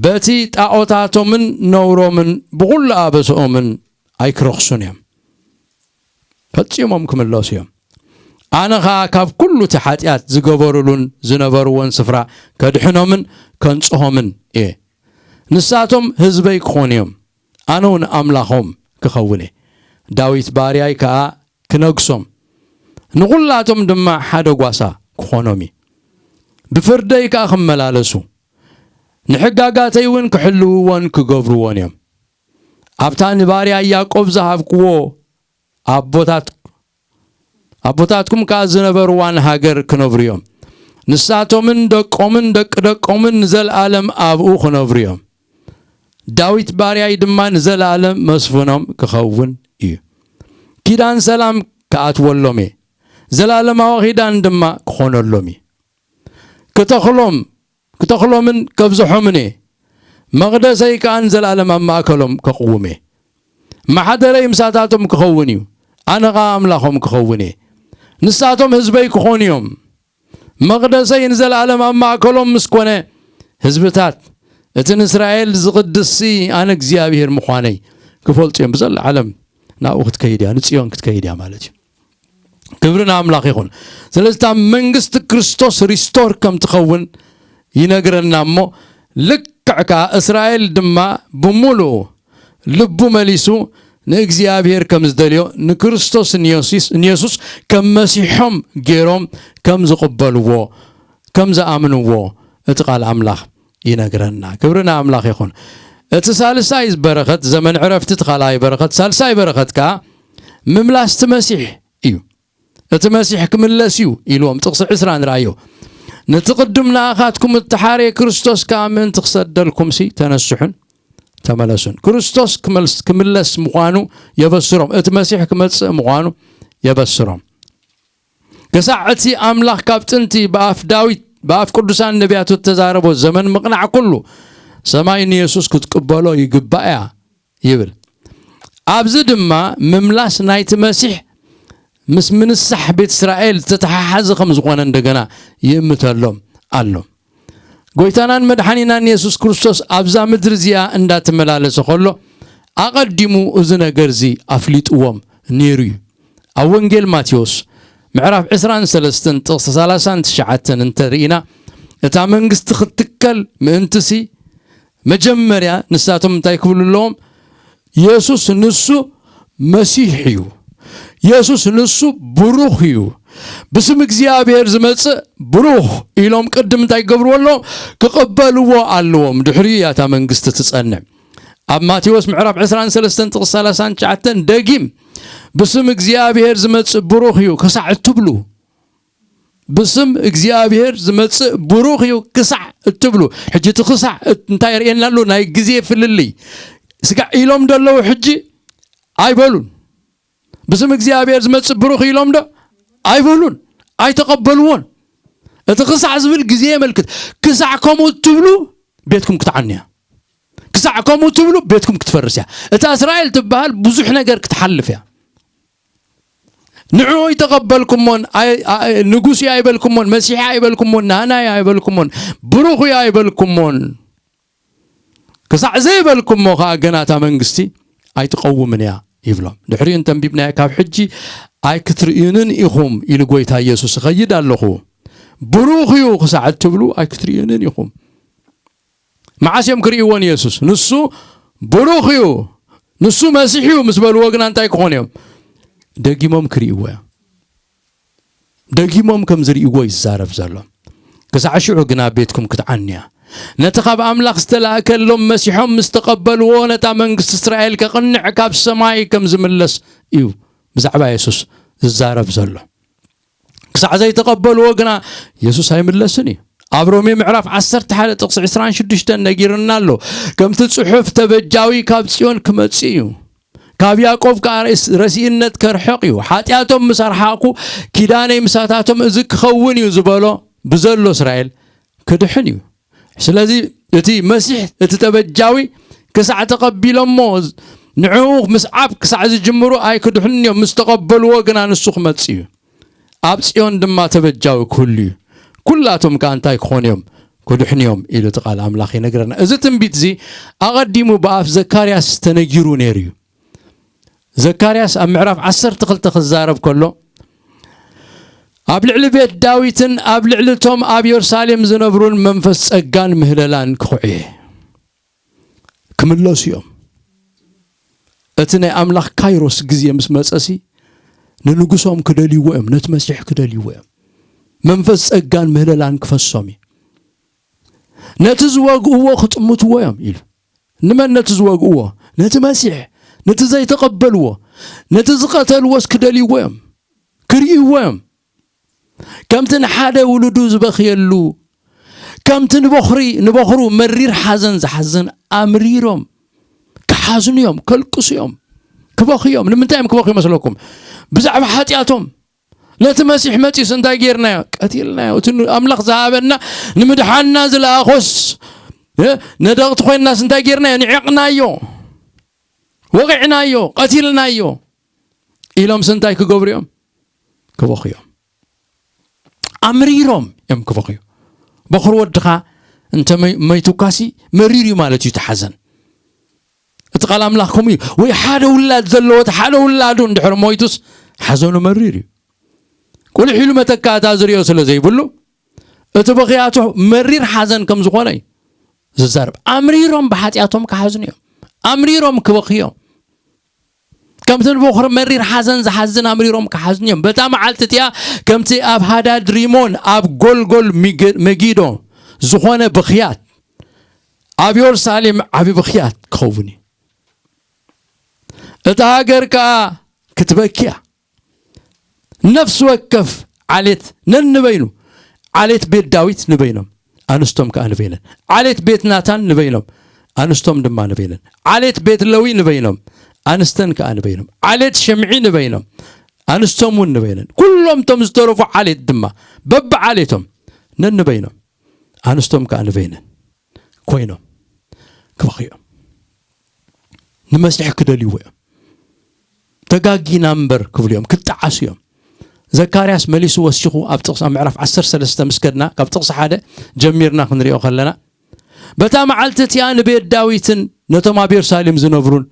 በቲ ጣዖታቶምን ነውሮምን ብኹሉ ኣበስኦምን ኣይክረኽሱን እዮም። ፈጺሞም ክምለሱ እዮም። ኣነ ኸኣ ካብ ኩሉ እቲ ሓጢኣት ዝገበሩሉን ዝነበርዎን ስፍራ ከድሕኖምን ከንጽሆምን እየ። ንሳቶም ህዝበይ ክኾኑ እዮም፣ ኣነ እውን ኣምላኾም ክኸውን እየ። ዳዊት ባርያይ ከኣ ክነግሶም፣ ንኹላቶም ድማ ሓደ ጓሳ ክኾኖም እዩ። ብፍርደይ ከኣ ክመላለሱ፣ ንሕጋጋተይ እውን ክሕልውዎን ክገብርዎን እዮም። ኣብታ ንባርያ ያዕቆብ ዝሃብክዎ ኣቦታት-፣ ኣቦታትኩም ከኣ ዝነበርዋን ሃገር ክነብሩ እዮም። ንሳቶምን ደቆምን ደቂ ደቆምን ንዘለኣለም ኣብኡ ክነብሩ እዮም። ዳዊት ባርያይ ድማ ንዘለኣለም መስፍኖም ክኸውን እዩ። ኪዳን ሰላም ክኣትወሎም እየ። ዘላለማዊ ኪዳን ድማ ክኾነሎም እዩ። ክተኽሎም፣ ክተኽሎምን ከብዝሖምን እየ። መቕደሰይ ከኣ ንዘለኣለም ኣብ ማእከሎም ከቕውም እየ። ማሕደረይ ምሳታቶም ክኸውን እዩ። ኣነ ኸኣ ኣምላኾም ክኸውን እየ። ንሳቶም ህዝበይ ክኾኑ እዮም። መቕደሰይ ንዘለኣለም ኣብ ማእከሎም ምስ ኮነ፣ ህዝብታት እቲ ንእስራኤል ዝቕድስሲ ኣነ እግዚኣብሔር ምዃነይ ክፈልጡ እዮም። ብዘለዓለም ናብኡ ክትከይድ እያ፣ ንጽዮን ክትከይድ እያ ማለት እዩ። ክብሪ ንኣምላኽ ይኹን። ስለዚ እታ መንግስቲ ክርስቶስ ሪስቶር ከም ትኸውን ይነግረና እሞ፣ ልክዕ ከኣ እስራኤል ድማ ብምሉኡ ልቡ መሊሱ ንእግዚኣብሔር ከም ዝደልዮ፣ ንክርስቶስ ንዮሲስ-፣ ንየሱስ ከም መሲሖም ገይሮም ከም ዝቕበልዎ፣ ከም ዝኣምንዎ እቲ ቃል ኣምላኽ ይነግረና። ክብሪ ንኣምላኽ ይኹን። እቲ ሳልሳይ በረኸት፣ ዘመን ዕረፍቲ፣ እቲ ካልኣይ በረኸት፣ ሳልሳይ በረኸት ከኣ ምምላስቲ መሲሕ እዩ። እቲ መሲሕ ክምለስ እዩ ኢልዎም። ጥቕሲ ዕስራ ንርኣዮ። ነቲ ቅድም ንኣኻትኩም እተሓርየ ክርስቶስ ከኣ ምእንቲ ክሰደልኩምሲ ተነስሑን ተመለሱን። ክርስቶስ ክመልስ-፣ ክምለስ ምዃኑ የበስሮም። እቲ መሲሕ ክመጽእ ምዃኑ የበስሮም። ክሳዕ እቲ ኣምላኽ ካብ ጥንቲ ብኣፍ ዳዊት፣ ብኣፍ ቅዱሳን ነቢያቱ እተዛረቦ ዘመን ምቕናዕ ኩሉ፣ ሰማይ ንየሱስ ክትቅበሎ ይግባእ እያ ይብል። ኣብዚ ድማ ምምላስ ናይቲ መሲሕ ምስ ምንሳሕ ቤት እስራኤል ዝተተሓሓዘ ከም ዝኾነ እንደገና ይእምተሎም ኣሎ። ጎይታናን መድሓኒናን የሱስ ክርስቶስ ኣብዛ ምድሪ እዚኣ እንዳተመላለሰ ከሎ፣ ኣቐዲሙ እዚ ነገር እዚ ኣፍሊጥዎም ነይሩ እዩ። ኣብ ወንጌል ማቴዎስ ምዕራፍ ዕስራን ሰለስተን ጥቕሲ ሰላሳን ትሽዓተን እንተርኢና፣ እታ መንግስቲ ክትትከል ምእንትሲ፣ መጀመርያ ንሳቶም እንታይ ክብሉ ኣለዎም? የሱስ ንሱ መሲሕ እዩ፣ የሱስ ንሱ ብሩኽ እዩ። ብስም እግዚኣብሔር ዝመጽእ ብሩኽ ኢሎም ቅድም እንታይ ክገብርዎ ኣለዎም? ክቕበልዎ ኣለዎም። ድሕሪኡ እያ እታ መንግስቲ ትጸንዕ። ኣብ ማቴዎስ ምዕራፍ ዕስራን ሰለስተን ጥቕሲ ሰላሳን ትሽዓተን ደጊም ብስም እግዚኣብሔር ዝመጽእ ብሩኽ እዩ ክሳዕ እትብሉ፣ ብስም እግዚኣብሔር ዝመጽእ ብሩኽ እዩ ክሳዕ እትብሉ። ሕጂ እቲ ክሳዕ እት-፣ እንታይ የርእየና ኣሎ? ናይ ግዜ ፍልልይ። ስጋዕ ኢሎም ደለዉ ሕጂ ኣይበሉን። ብስም እግዚኣብሔር ዝመጽእ ብሩኽ ኢሎም ዶ ኣይበሉን? ኣይተቐበልዎን። እቲ ክሳዕ ዝብል ግዜ የመልክት። ክሳዕ ከምኡ እትብሉ ቤትኩም ክትዓንያ። ክሳዕ ከምኡ እትብሉ ቤትኩም ክትፈርስ እያ። እታ እስራኤል ትበሃል ብዙሕ ነገር ክትሓልፍ እያ። ንዕኡ ኣይተቐበልኩሞን፣ ኣይ-፣ ኣ-፣ ንጉስ እዩ ኣይበልኩሞን፣ መሲሒ ኣይበልኩሞን፣ ናህና እዩ ኣይበልኩሞን፣ ብሩኽ እዩ ኣይበልኩሞን። ክሳዕ ዘይበልኩሞ ኸኣ ገና እታ መንግስቲ ኣይትቐውምን እያ ይብሎም። ድሕሪኡ እንተንቢብናዮ፣ ካብ ሕጂ ኣይክትርእዩንን ኢኹም ኢሉ ጎይታ ኢየሱስ፣ እኸይድ ኣለኹ። ብሩኽ እዩ ክሳዕ እትብሉ ኣይክትርእዩንን ኢኹም። መዓስ እዮም ክርእይዎ ንየሱስ? ንሱ ብሩኽ እዩ፣ ንሱ መሲሕ እዩ ምስ በልዎ ግና እንታይ ክኾኑ እዮም? ደጊሞም ክርእይዎ እዮም። ደጊሞም ከም ዝርእይዎ እዩ ዝዛረብ ዘሎ። ክሳዕ ሽዑ ግና ቤትኩም ክትዓኑ እያ። ነቲ ካብ ኣምላኽ ዝተላእከሎም መሲሖም ምስ ተቐበልዎ፣ ነታ መንግስቲ እስራኤል ከቕንዕ ካብ ሰማይ ከም ዝምለስ እዩ ብዛዕባ የሱስ ዝዛረብ ዘሎ። ክሳዕ ዘይተቐበልዎ ግና የሱስ ኣይምለስን እዩ። ኣብ ሮሜ ምዕራፍ ዓሰርተ ሓደ ጥቕሲ ዕስራን ሽዱሽተን ነጊሩና ኣሎ። ከምቲ ጽሑፍ፣ "ተበጃዊ ካብ ጽዮን ክመጽእ እዩ፣ ካብ ያዕቆብ ከኣ ረስ-፣ ረሲእነት ከርሕቕ እዩ። ሓጢኣቶም ምስ ኣርሓቕኩ፣ ኪዳነይ ምሳታቶም እዚ ክኸውን እዩ" ዝበሎ ብዘሎ እስራኤል ክድሕን እዩ። ስለዚ እቲ መሲሕ፣ እቲ ተበጃዊ ክሳዕ ተቐቢሎሞ፣ ንዕኡ ምስዓብ ክሳዕ ዝጅምሩ ኣይክድሕኑን እዮም። ምስ ተቐበልዎ ግና ንሱ ክመጽእ እዩ። ኣብ ጽዮን ድማ ተበጃዊ ክህሉ እዩ። ኩላቶም ከኣ እንታይ ክኾኑ እዮም? ክድሕኑ እዮም ኢሉ እቲ ቃል ኣምላኽ ይነግረና። እዚ ትንቢት እዚ ኣቐዲሙ ብኣፍ ዘካርያስ ተነጊሩ ነይሩ እዩ። ዘካርያስ ኣብ ምዕራፍ ዓሰርተ ክልተ ክዛረብ ከሎ፣ "ኣብ ልዕሊ ቤት ዳዊትን ኣብ ልዕሊ እቶም ኣብ የሩሳሌም ዝነብሩን መንፈስ ጸጋን ምህለላን ክኹዕየ፣ ክምለሱ እዮም። እቲ ናይ ኣምላኽ ካይሮስ ግዜ ምስ መጸሲ፣ ንንጉሶም ክደልይዎ እዮም፣ ነቲ መሲሕ ክደልይዎ እዮም። መንፈስ ጸጋን ምህለላን ክፈሶም እዩ። ነቲ ዝወግእዎ ክጥምትዎ እዮም" ኢሉ። ንመን ነቲ ዝወግእዎ? ነቲ መሲሕ። ነቲ ዘይተቐበልዎ፣ ነቲ ዝቐተልዎስ ክደልይዎ እዮም፣ ክርእይዎ እዮም። ከምቲ ንሓደ ውሉዱ ዝበኽየሉ፣ ከምቲ ንበኹሪ፣ ንበኹሩ መሪር ሓዘን ዝሓዝን ኣምሪሮም ክሓዝኑ እዮም፣ ከልቅሱ እዮም፣ ክበኽዩ እዮም። ንምንታይ እዮም ክበኽዩ መስለኩም? ብዛዕባ ሓጢኣቶም። ነቲ መሲሕ መጺኡስ እንታይ ጌርናዮ? ቀቲልናዮ። እቲ ን-፣ ኣምላኽ ዝሃበና ንምድሓንና ዝለኣኾስ፣ እ፣ ነደቕቲ ኮይንናስ እንታይ ጌርናዮ? ንዒቕናዮ፣ ወቒዕናዮ፣ ቀቲልናዮ ኢሎምስ እንታይ ክገብሩ እዮም? ክበኽዩ እዮም። ኣምሪሮም እዮም ክበኽዩ። በኹሪ ወድኻ እንተ መይ-፣ መይቱካሲ መሪር እዩ ማለት እዩ እቲ ሓዘን። እቲ ቃል ኣምላኽ ከምኡ እዩ። ወይ ሓደ ውላድ ዘለዎ፣ እቲ ሓደ ውላዱ እንድሕር ሞይቱስ ሓዘኑ መሪር እዩ። ቁልሕ ኢሉ መተካእታ ዝርእዮ ስለ ዘይብሉ፣ እቲ ብኽያቱ መሪር ሓዘን ከም ዝኾነ እዩ ዝዛረብ። ኣምሪሮም ብሓጢኣቶም ክሓዝኑ እዮም። ኣምሪሮም ክበኽዩ እዮም። ከምቲ ንበኹሪ መሪር ሓዘን ዝሓዝን ኣምሪሮም ክሓዝኑ እዮም። በታ መዓልቲ እቲኣ ከምቲ ኣብ ሃዳድ ሪሞን ኣብ ጎልጎል ሚገ-፣ መጊዶ ዝኾነ ብኽያት፣ ኣብ የሩሳሌም ዓቢ ብኽያት ክኸውን እዩ። እታ ሃገር ከኣ ክትበኪ እያ። ነፍሲ ወከፍ ዓሌት ነንበይኑ፣ ዓሌት ቤት ዳዊት ንበይኖም፣ ኣንስቶም ከኣ ንበይነን፣ ዓሌት ቤት ናታን ንበይኖም፣ ኣንስቶም ድማ ንበይነን፣ ዓሌት ቤት ለዊ ንበይኖም፣ ኣንስተን ከኣ ንበይኖም፣ ዓሌት ሽምዒ ንበይኖም፣ ኣንስቶም እውን ንበይነን፣ ኩሎም እቶም ዝተረፉ ዓሌት ድማ በብዓሌቶም ነንበይኖም፣ ኣንስቶም ከኣ ንበይነን ኮይኖም ክበኽዩ እዮም። ንመሲሕ ክደልይዎ እዮም። "ተጋጊና እምበር" ክብሉ እዮም፣ ክጠዓሱ እዮም። ዘካርያስ መሊሱ ወሲኹ ኣብ ጥቕሲ፣ ኣብ ምዕራፍ ዓሰርተ ሰለስተ ምስ ከድና፣ ካብ ጥቕሲ ሓደ ጀሚርና ክንሪኦ ከለና፣ "በታ መዓልቲ እቲኣ ንቤት ዳዊትን ነቶም ኣብ የሩሳሌም ዝነብሩን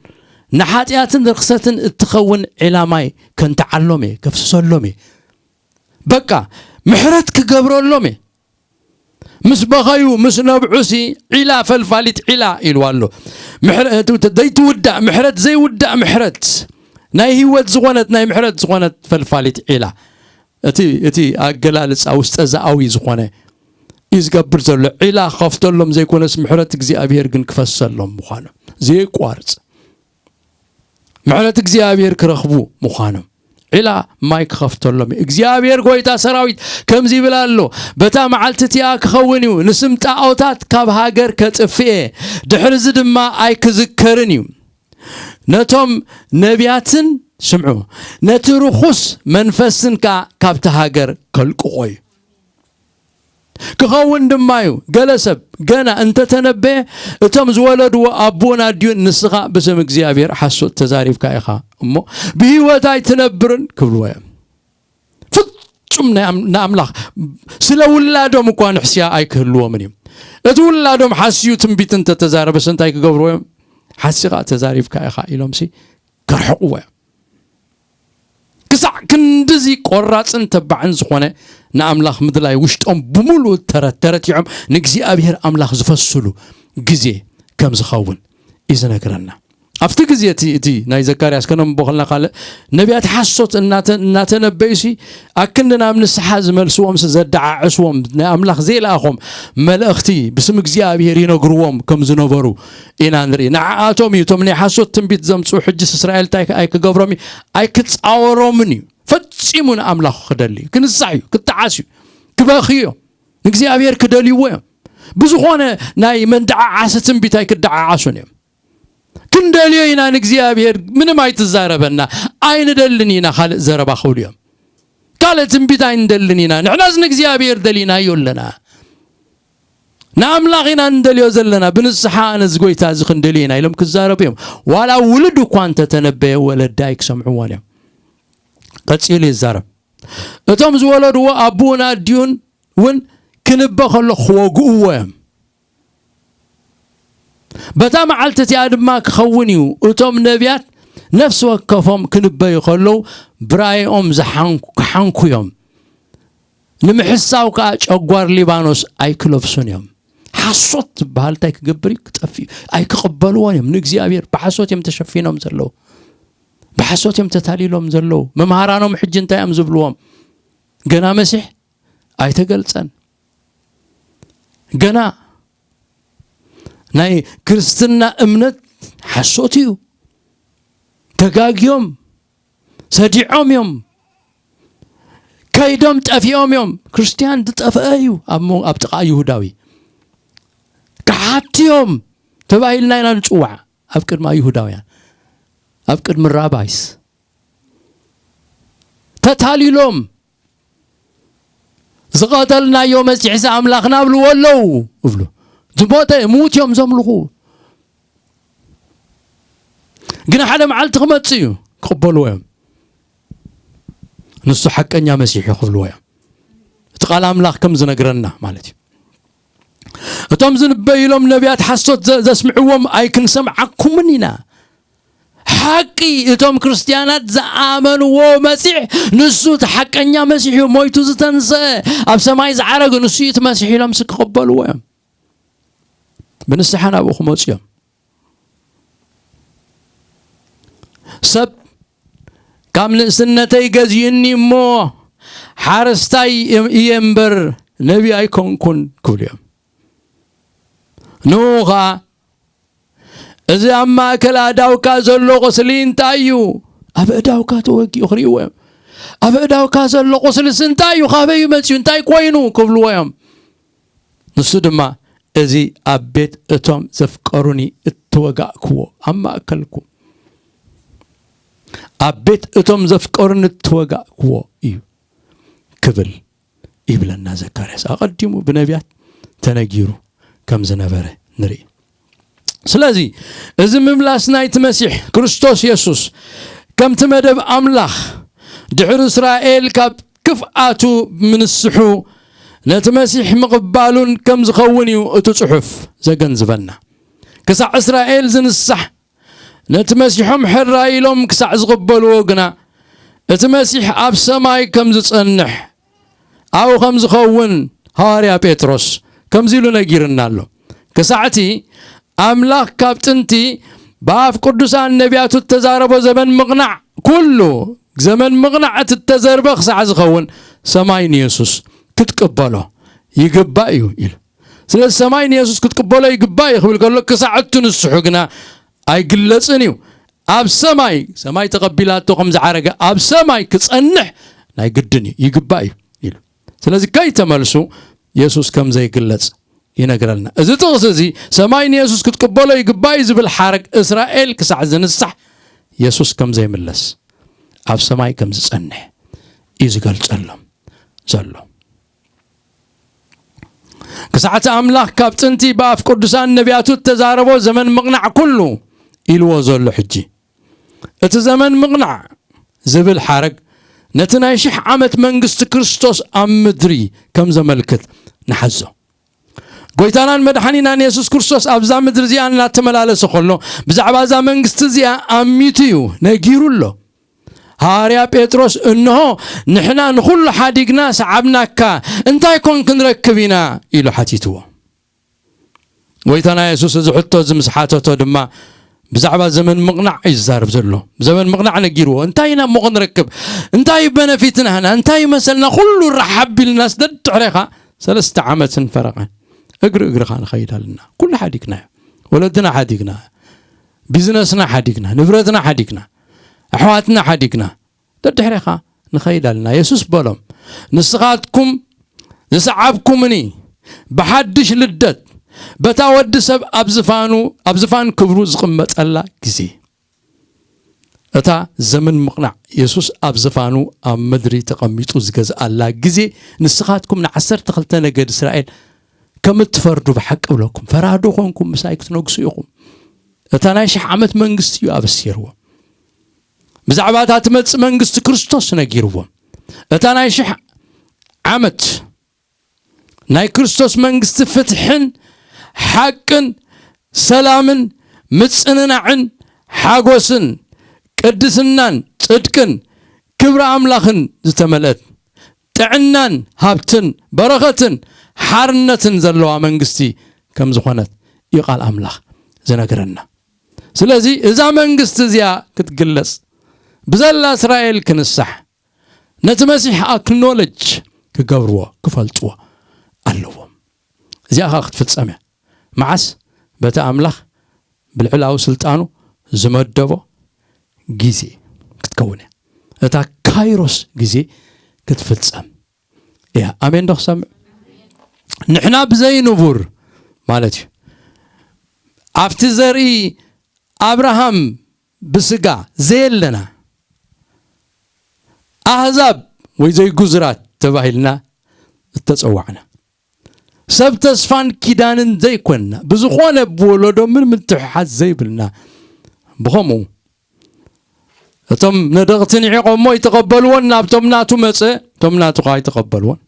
ንሓጢኣትን ርኽሰትን እትኸውን ዒላማይ ከንትዓሎም እየ፣ ከፍስሰሎም እየ። በቃ ምሕረት ክገብረሎም እየ። ምስ በኸዩ፣ ምስ ነብዑሲ፣ ዒላ ፈልፋሊት ዒላ" ኢልዋ ኣሎ። ምሕረ-፣ ዘይትውዳእ ምሕረት፣ ዘይውዳእ ምሕረት፣ ናይ ህይወት ዝኾነት፣ ናይ ምሕረት ዝኾነት ፈልፋሊት ዒላ፣ እቲ፣ እቲ ኣገላልጻ ውስጠ ዛኣዊ ዝኾነ እዩ ዝገብር ዘሎ። ዒላ ክኸፍተሎም ዘይኮነስ፣ ምሕረት እግዚኣብሔር ግን ክፈሰሎም ምዃኑ፣ ዘየቋርጽ ምሕረት እግዚኣብሔር ክረኽቡ ምዃኑ፣ ዒላ ማይ ክኸፍተሎም እዩ። እግዚኣብሔር ጐይታ ሰራዊት ከምዚ ይብል ኣሎ፣ በታ መዓልቲ እቲኣ ክኸውን እዩ፣ ንስም ጣኦታት ካብ ሃገር ከጥፍኤ፣ ድሕርዚ ድማ ኣይክዝከርን እዩ። ነቶም ነቢያትን፣ ስምዑ፣ ነቲ ርኹስ መንፈስን ከኣ ካብቲ ሃገር ከልቅቖ እዩ። ክኸውን ድማ እዩ። ገለ ሰብ ገና እንተተነበየ፣ እቶም ዝወለድዎ ኣቦን ኣዲኡን፣ ንስኻ ብስም እግዚኣብሔር ሓሶት ተዛሪብካ ኢኻ እሞ ብህይወት ኣይትነብርን ክብልዎ እዮም። ፍጹም ናይ ኣም-፣ ንኣምላኽ ስለ ውላዶም እኳ ንሕስያ ኣይክህልዎምን እዩ። እቲ ውላዶም ሓስዩ ትንቢት እንተተዛረበስ እንታይ ክገብርዎ እዮም? ሓሲኻ ተዛሪብካ ኢኻ ኢሎምሲ ከርሕቕዎ እዮም። ክሳዕ ክንድዚ ቆራጽን ተባዕን ዝኾነ ንኣምላኽ ምድላይ ውሽጦም ብምሉኡ ተረት-፣ ተረቲዖም ንእግዚኣብሔር ኣምላኽ ዝፈስሉ ግዜ ከም ዝኸውን እዩ ዝነግረና። ኣብቲ ግዜ እቲ፣ እቲ ናይ ዘካርያስ ከነንብቦ ከለና ካልእ ነቢያት ሓሶት እናተ-፣ እናተነበዩሲ ኣክንዲ ናብ ንስሓ ዝመልስዎምሲ ዘደዓዕስዎም ናይ ኣምላኽ ዘይለኣኾም መለእኽቲ ብስም እግዚኣብሔር ይነግርዎም ከም ዝነበሩ ኢና ንርኢ። ንዓኣቶም እዩ እቶም ናይ ሓሶት ትንቢት ዘምጽኡ፣ ሕጅስ እስራኤል እንታይ ኣይክገብሮም እዩ፣ ኣይክጻወሮምን እዩ። ፈጺሙ ንኣምላኹ ክደሊ እዩ፣ ክንሳሕ እዩ፣ ክጠዓስ እዩ፣ ክበኽዩ እዮም፣ ንእግዚኣብሔር ክደልይዎ እዮም። ብዝኾነ ናይ መንደዓዓሲ ትንቢት ኣይክደዓዓሱን እዮም። ክንደልዮ ኢና ንእግዚኣብሔር፣ ምንም ኣይትዛረበና፣ ኣይንደልን ኢና ካልእ ዘረባ ክብሉ እዮም። ካልእ ትንቢት ኣይንደልን ኢና፣ ንሕናስ ንእግዚኣብሔር ደሊናዮ ኣለና። ንኣምላኽ ኢና እንደልዮ ዘለና፣ ብንስሓ ነዚ ጐይታ እዚ ክንደልዮ ኢና ኢሎም ክዛረቡ እዮም። ዋላ ውሉድ እኳ እንተተነበየ ወለዲ ኣይክሰምዕዎን እዮም። ቀጺሉ ይዛረብ። እቶም ዝወለድዎ ኣቦኡን ኣዲኡን እውን ክንበ ከሎ ክወግእዎ እዮም። በታ መዓልቲ እቲኣ ድማ ክኸውን እዩ፣ እቶም ነቢያት ነፍሲ ወከፎም ክንበዩ ከለዉ ብራየኦም ዝሓንኩ-፣ ክሓንኩ እዮም። ንምሕሳው ከኣ ጨጓር ሊባኖስ ኣይክለብሱን እዮም። ሓሶት ዝበሃል እንታይ ክገብር እዩ? ክጠፍእ እዩ። ኣይክቕበልዎን እዮም። ንእግዚኣብሔር ብሓሶት እዮም ተሸፊኖም ዘለዉ። ብሓሶት እዮም ተታሊሎም ዘለዉ። መምሃራኖም ሕጂ እንታይ እዮም ዝብልዎም? ገና መሲሕ ኣይተገልጸን። ገና ናይ ክርስትና እምነት ሓሶት እዩ። ተጋግዮም፣ ሰዲዖም እዮም። ከይዶም ጠፊኦም እዮም። ክርስትያን ዝጠፍአ እዩ ኣብ ሞ-፣ ኣብ ጥቓ ይሁዳዊ። ከሓድቲ እዮም ተባሂልና ኢና ንጽዋዕ ኣብ ቅድሚ ኣይሁዳውያን፣ ኣብ ቅድሚ ራባይስ። ተታሊሎም ዝቐተልናዮ መሲሕሲ ኣምላኽና ብልዎ ኣለዉ እብሉ። ዝሞተ ምዉት እዮም ዘምልኹ። ግን ሓደ መዓልቲ ክመጽእ እዩ፣ ክቕበልዎ እዮም። ንሱ ሓቀኛ መሲሕ እዩ ክብልዎ እዮም። እቲ ቃል ኣምላኽ ከም ዝነግረና ማለት እዩ። እቶም ዝንበዩሎም ነቢያት ሓሶት ዘ-፣ ዘስምዕዎም ኣይክንሰምዓኩምን ኢና። ሓቂ እቶም ክርስትያናት ዝኣመንዎ መሲሕ ንሱ እቲ ሓቀኛ መሲሕ እዩ፣ ሞይቱ ዝተንስአ፣ ኣብ ሰማይ ዝዓረገ ንሱ እዩ እቲ መሲሕ ኢሎም ክቕበልዎ እዮም። ብንስሓ ናብኡ ክመጹ እዮም። ሰብ ካብ ንእስነተይ ገዚኡኒ እሞ ሓረስታይ እየ እምበር ነቢ ኣይኮንኩን ክብሉ እዮም። ንኡ ኸኣ፣ "እዚ ኣብ ማእከል ኣእዳውካ ዘሎ ቁስሊ እንታይ እዩ?" ኣብ ኣእዳውካ ተወጊኡ ክርእይዎ እዮም። "ኣብ ኣእዳውካ ዘሎ ቁስልስ እንታይ እዩ? ካበይ እዩ መጺኡ? እንታይ ኮይኑ?" ክብልዎ እዮም። ንሱ ድማ፣ "እዚ ኣብ ቤት እቶም ዘፍቀሩኒ እተወጋእክዎ፣ ኣብ ማእከልኩም፣ ኣብ ቤት እቶም ዘፍቀሩኒ እተወጋእክዎ እዩ" ክብል ይብለና ዘካርያስ። ኣቐዲሙ ብነቢያት ተነጊሩ ከም ዝነበረ ንርኢ። ስለዚ፣ እዚ ምምላስ ናይቲ መሲሕ ክርስቶስ የሱስ፣ ከምቲ መደብ ኣምላኽ፣ ድሕሪ እስራኤል ካብ ክፍኣቱ ምንስሑ፣ ነቲ መሲሕ ምቕባሉን ከም ዝኸውን እዩ እቲ ጽሑፍ ዘገንዝበና። ክሳዕ እስራኤል ዝንሳሕ፣ ነቲ መሲሖም ሕራይ ኢሎም ክሳዕ ዝቕበልዎ ግና፣ እቲ መሲሕ ኣብ ሰማይ ከም ዝጸንሕ፣ ኣብኡ ከም ዝኸውን ሃዋርያ ጴጥሮስ ከምዚ ኢሉ ነጊርና ኣሎ። ክሳዕቲ ኣምላኽ ካብ ጥንቲ ብኣፍ ቅዱሳን ነቢያቱ እተዛረቦ ዘበን ምቕናዕ ኩሉ ዘመን ምቕናዕ እቲ እተዘርበ ክሳዕ ዝኸውን ሰማይ ንየሱስ ክትቅበሎ ይግባእ እዩ ኢሉ። ስለዚ ሰማይ ንየሱስ ክትቅበሎ ይግባእ እዩ ክብል ከሎ ክሳዕ እቱ ንስሑ ግና ኣይግለጽን እዩ። ኣብ ሰማይ ሰማይ ተቐቢላቶ ከም ዝዓረገ ኣብ ሰማይ ክጸንሕ ናይ ግድን እዩ ይግባእ እዩ ኢሉ። ስለዚ ከይተመልሱ የሱስ ከም ዘይግለጽ ይነግረልና። እዚ ጥቕሲ እዚ ሰማይ ንየሱስ ክትቅበሎ ይግባእ እዩ ዝብል ሓረግ እስራኤል ክሳዕ ዝንሳሕ የሱስ ከም ዘይምለስ ኣብ ሰማይ ከም ዝጸንሕ እዩ ዝገልጸሎም ዘሎ። ክሳዕቲ ኣምላኽ ካብ ጥንቲ ብኣፍ ቅዱሳን ነቢያቱ እተዛረቦ ዘመን ምቕናዕ ኩሉ ኢልዎ ዘሎ ሕጂ እቲ ዘመን ምቕናዕ ዝብል ሓረግ ነቲ ናይ ሽሕ ዓመት መንግስቲ ክርስቶስ ኣብ ምድሪ ከም ዘመልክት ንሓዞ። ጎይታናን መድሓኒናን የሱስ ክርስቶስ ኣብዛ ምድሪ እዚኣ እናተመላለሰ ከሎ ብዛዕባ እዛ መንግስቲ እዚኣ ኣሚቱ እዩ ነጊሩ ኣሎ። ሃዋርያ ጴጥሮስ እንሆ ንሕና ንኹሉ ሓዲግና ሰዓብናካ እንታይ ኮን ክንረክብ ኢና ኢሉ ሓቲትዎ። ጎይታና የሱስ እዚ ሕቶ እዚ ምስ ሓተቶ ድማ ብዛዕባ ዘመን ምቕናዕ እዩ ዝዛረብ ዘሎ። ዘመን ምቕናዕ ነጊርዎ። እንታይ ኢና እሞ ክንረክብ? እንታይ በነፊት ናህና? እንታይ መሰልና? ኩሉ ረሓብ ኢልናስ ደድሕሬኻ ሰለስተ ዓመትን ፈረቓን እግሪ እግርኻ ንኸይድ ኣለና። ኩሉ ሓዲግና እዩ። ወለድና ሓዲግና፣ ቢዝነስና ሓዲግና፣ ንብረትና ሓዲግና፣ ኣሕዋትና ሓዲግና ደድሕሬኻ ንኸይድ ኣለና። የሱስ በሎም፣ ንስኻትኩም ዝሰዓብኩምኒ ብሓድሽ ልደት በታ ወዲ ሰብ ኣብ ዝፋኑ ኣብ ዝፋን ክብሩ ዝቕመጠላ ግዜ እታ ዘመን ምቕናዕ የሱስ ኣብ ዝፋኑ ኣብ ምድሪ ተቐሚጡ ዝገዝኣላ ግዜ ንስኻትኩም ንዓሰርተ ክልተ ነገድ እስራኤል ከም እትፈርዱ ብሓቂ እብለኩም ፈራዶ ኮንኩም ምሳይ ክትነግሱ ኢኹም። እታ ናይ ሽሕ ዓመት መንግስቲ እዩ ኣበሲርዎ። ብዛዕባ እታ ትመጽእ መንግስቲ ክርስቶስ ነጊርዎም። እታ ናይ ሽሕ ዓመት ናይ ክርስቶስ መንግስቲ ፍትሕን ሓቅን ሰላምን ምጽንናዕን ሓጎስን ቅድስናን ጽድቅን ክብሪ ኣምላኽን ዝተመልአት ጥዕናን ሃብትን በረኸትን ሓርነትን ዘለዋ መንግስቲ ከም ዝኾነት እዩ ቃል ኣምላኽ ዝነግረና። ስለዚ እዛ መንግስቲ እዚኣ ክትግለጽ ብዘላ እስራኤል ክንሳሕ ነቲ መሲሕ ኣክኖለጅ ክገብርዎ ክፈልጥዎ ኣለዎም። እዚኣ ኸዓ ክትፍጸም እያ። መዓስ? በቲ ኣምላኽ ብልዕላዊ ስልጣኑ ዝመደቦ ግዜ ክትከውን እያ። እታ ካይሮስ ግዜ ክትፍጸም እያ። ኣሜን ዶ ክሰምዕ? ንሕና ብዘይንቡር ማለት እዩ ኣብቲ ዘርኢ ኣብርሃም ብስጋ ዘየለና ኣህዛብ ወይ ዘይጉዙራት ተባሂልና እተጸዋዕና ሰብ ተስፋን ኪዳንን ዘይኮንና ብዝኾነ ብወለዶ ምን ምትሕሓዝ ዘይብልና ብኸምኡ እቶም ነደቕቲ ንዒቖሞ ይተቐበልዎን ናብቶም ናቱ መጸ እቶም ናቱ ኸዓ ይተቐበልዎን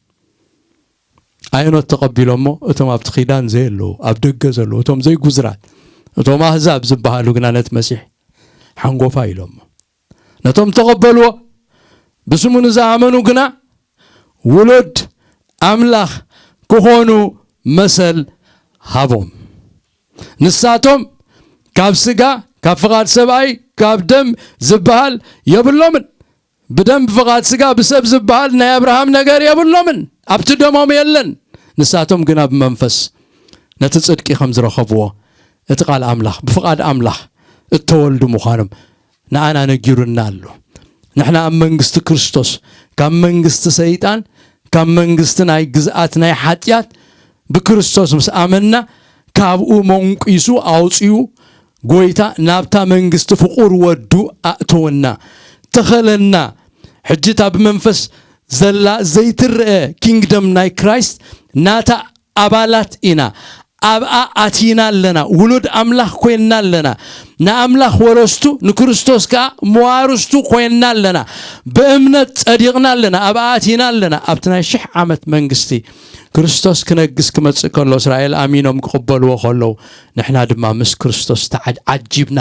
ኣየኖት ተቐቢሎሞ እቶም ኣብቲ ኪዳን ዘየለዉ ኣብ ደገ ዘለዉ እቶም ዘይጉዝራት እቶም ኣህዛብ ዝበሃሉ ግና ነቲ መሲሕ ሓንጎፋ ኢሎሞ ነቶም ተቐበልዎ ብስሙ ንዝኣመኑ ግና ውሉድ ኣምላኽ ክኾኑ መሰል ሃቦም። ንሳቶም ካብ ስጋ ካብ ፍቓድ ሰብኣይ ካብ ደም ዝበሃል የብሎምን። ብደም ብፍቓድ ስጋ ብሰብ ዝበሃል ናይ ኣብርሃም ነገር የብሎምን። ኣብቲ ደሞም የለን። ንሳቶም ግና ብመንፈስ ነቲ ጽድቂ ከም ዝረኸብዎ እቲ ቃል ኣምላኽ ብፍቓድ ኣምላኽ እተወልዱ ምዃኖም ንኣና ነጊሩና ኣሎ። ንሕና ኣብ መንግስቲ ክርስቶስ ካብ መንግስቲ ሰይጣን ካብ መንግስቲ ናይ ግዝኣት ናይ ሓጢኣት ብክርስቶስ ምስ ኣመንና ካብኡ መንቂሱ ኣውፅኡ ጎይታ ናብታ መንግስቲ ፍቑር ወዱ ኣእተወና ተኸለና። ሕጂ እታ ብመንፈስ ዘላ ዘይትረአ ኪንግደም ናይ ክራይስት ናታ ኣባላት ኢና። ኣብኣ ኣቲና ኣለና። ውሉድ ኣምላኽ ኮይንና ኣለና። ንኣምላኽ ወረስቱ ንክርስቶስ ከኣ መዋርስቱ ኮይንና ኣለና። ብእምነት ጸዲቕና ኣለና። ኣብኣ ኣቲና ኣለና። ኣብቲ ናይ ሽሕ ዓመት መንግስቲ ክርስቶስ ክነግስ ክመጽእ ከሎ እስራኤል ኣሚኖም ክቕበልዎ ከለዉ ንሕና ድማ ምስ ክርስቶስ ተዓጅብና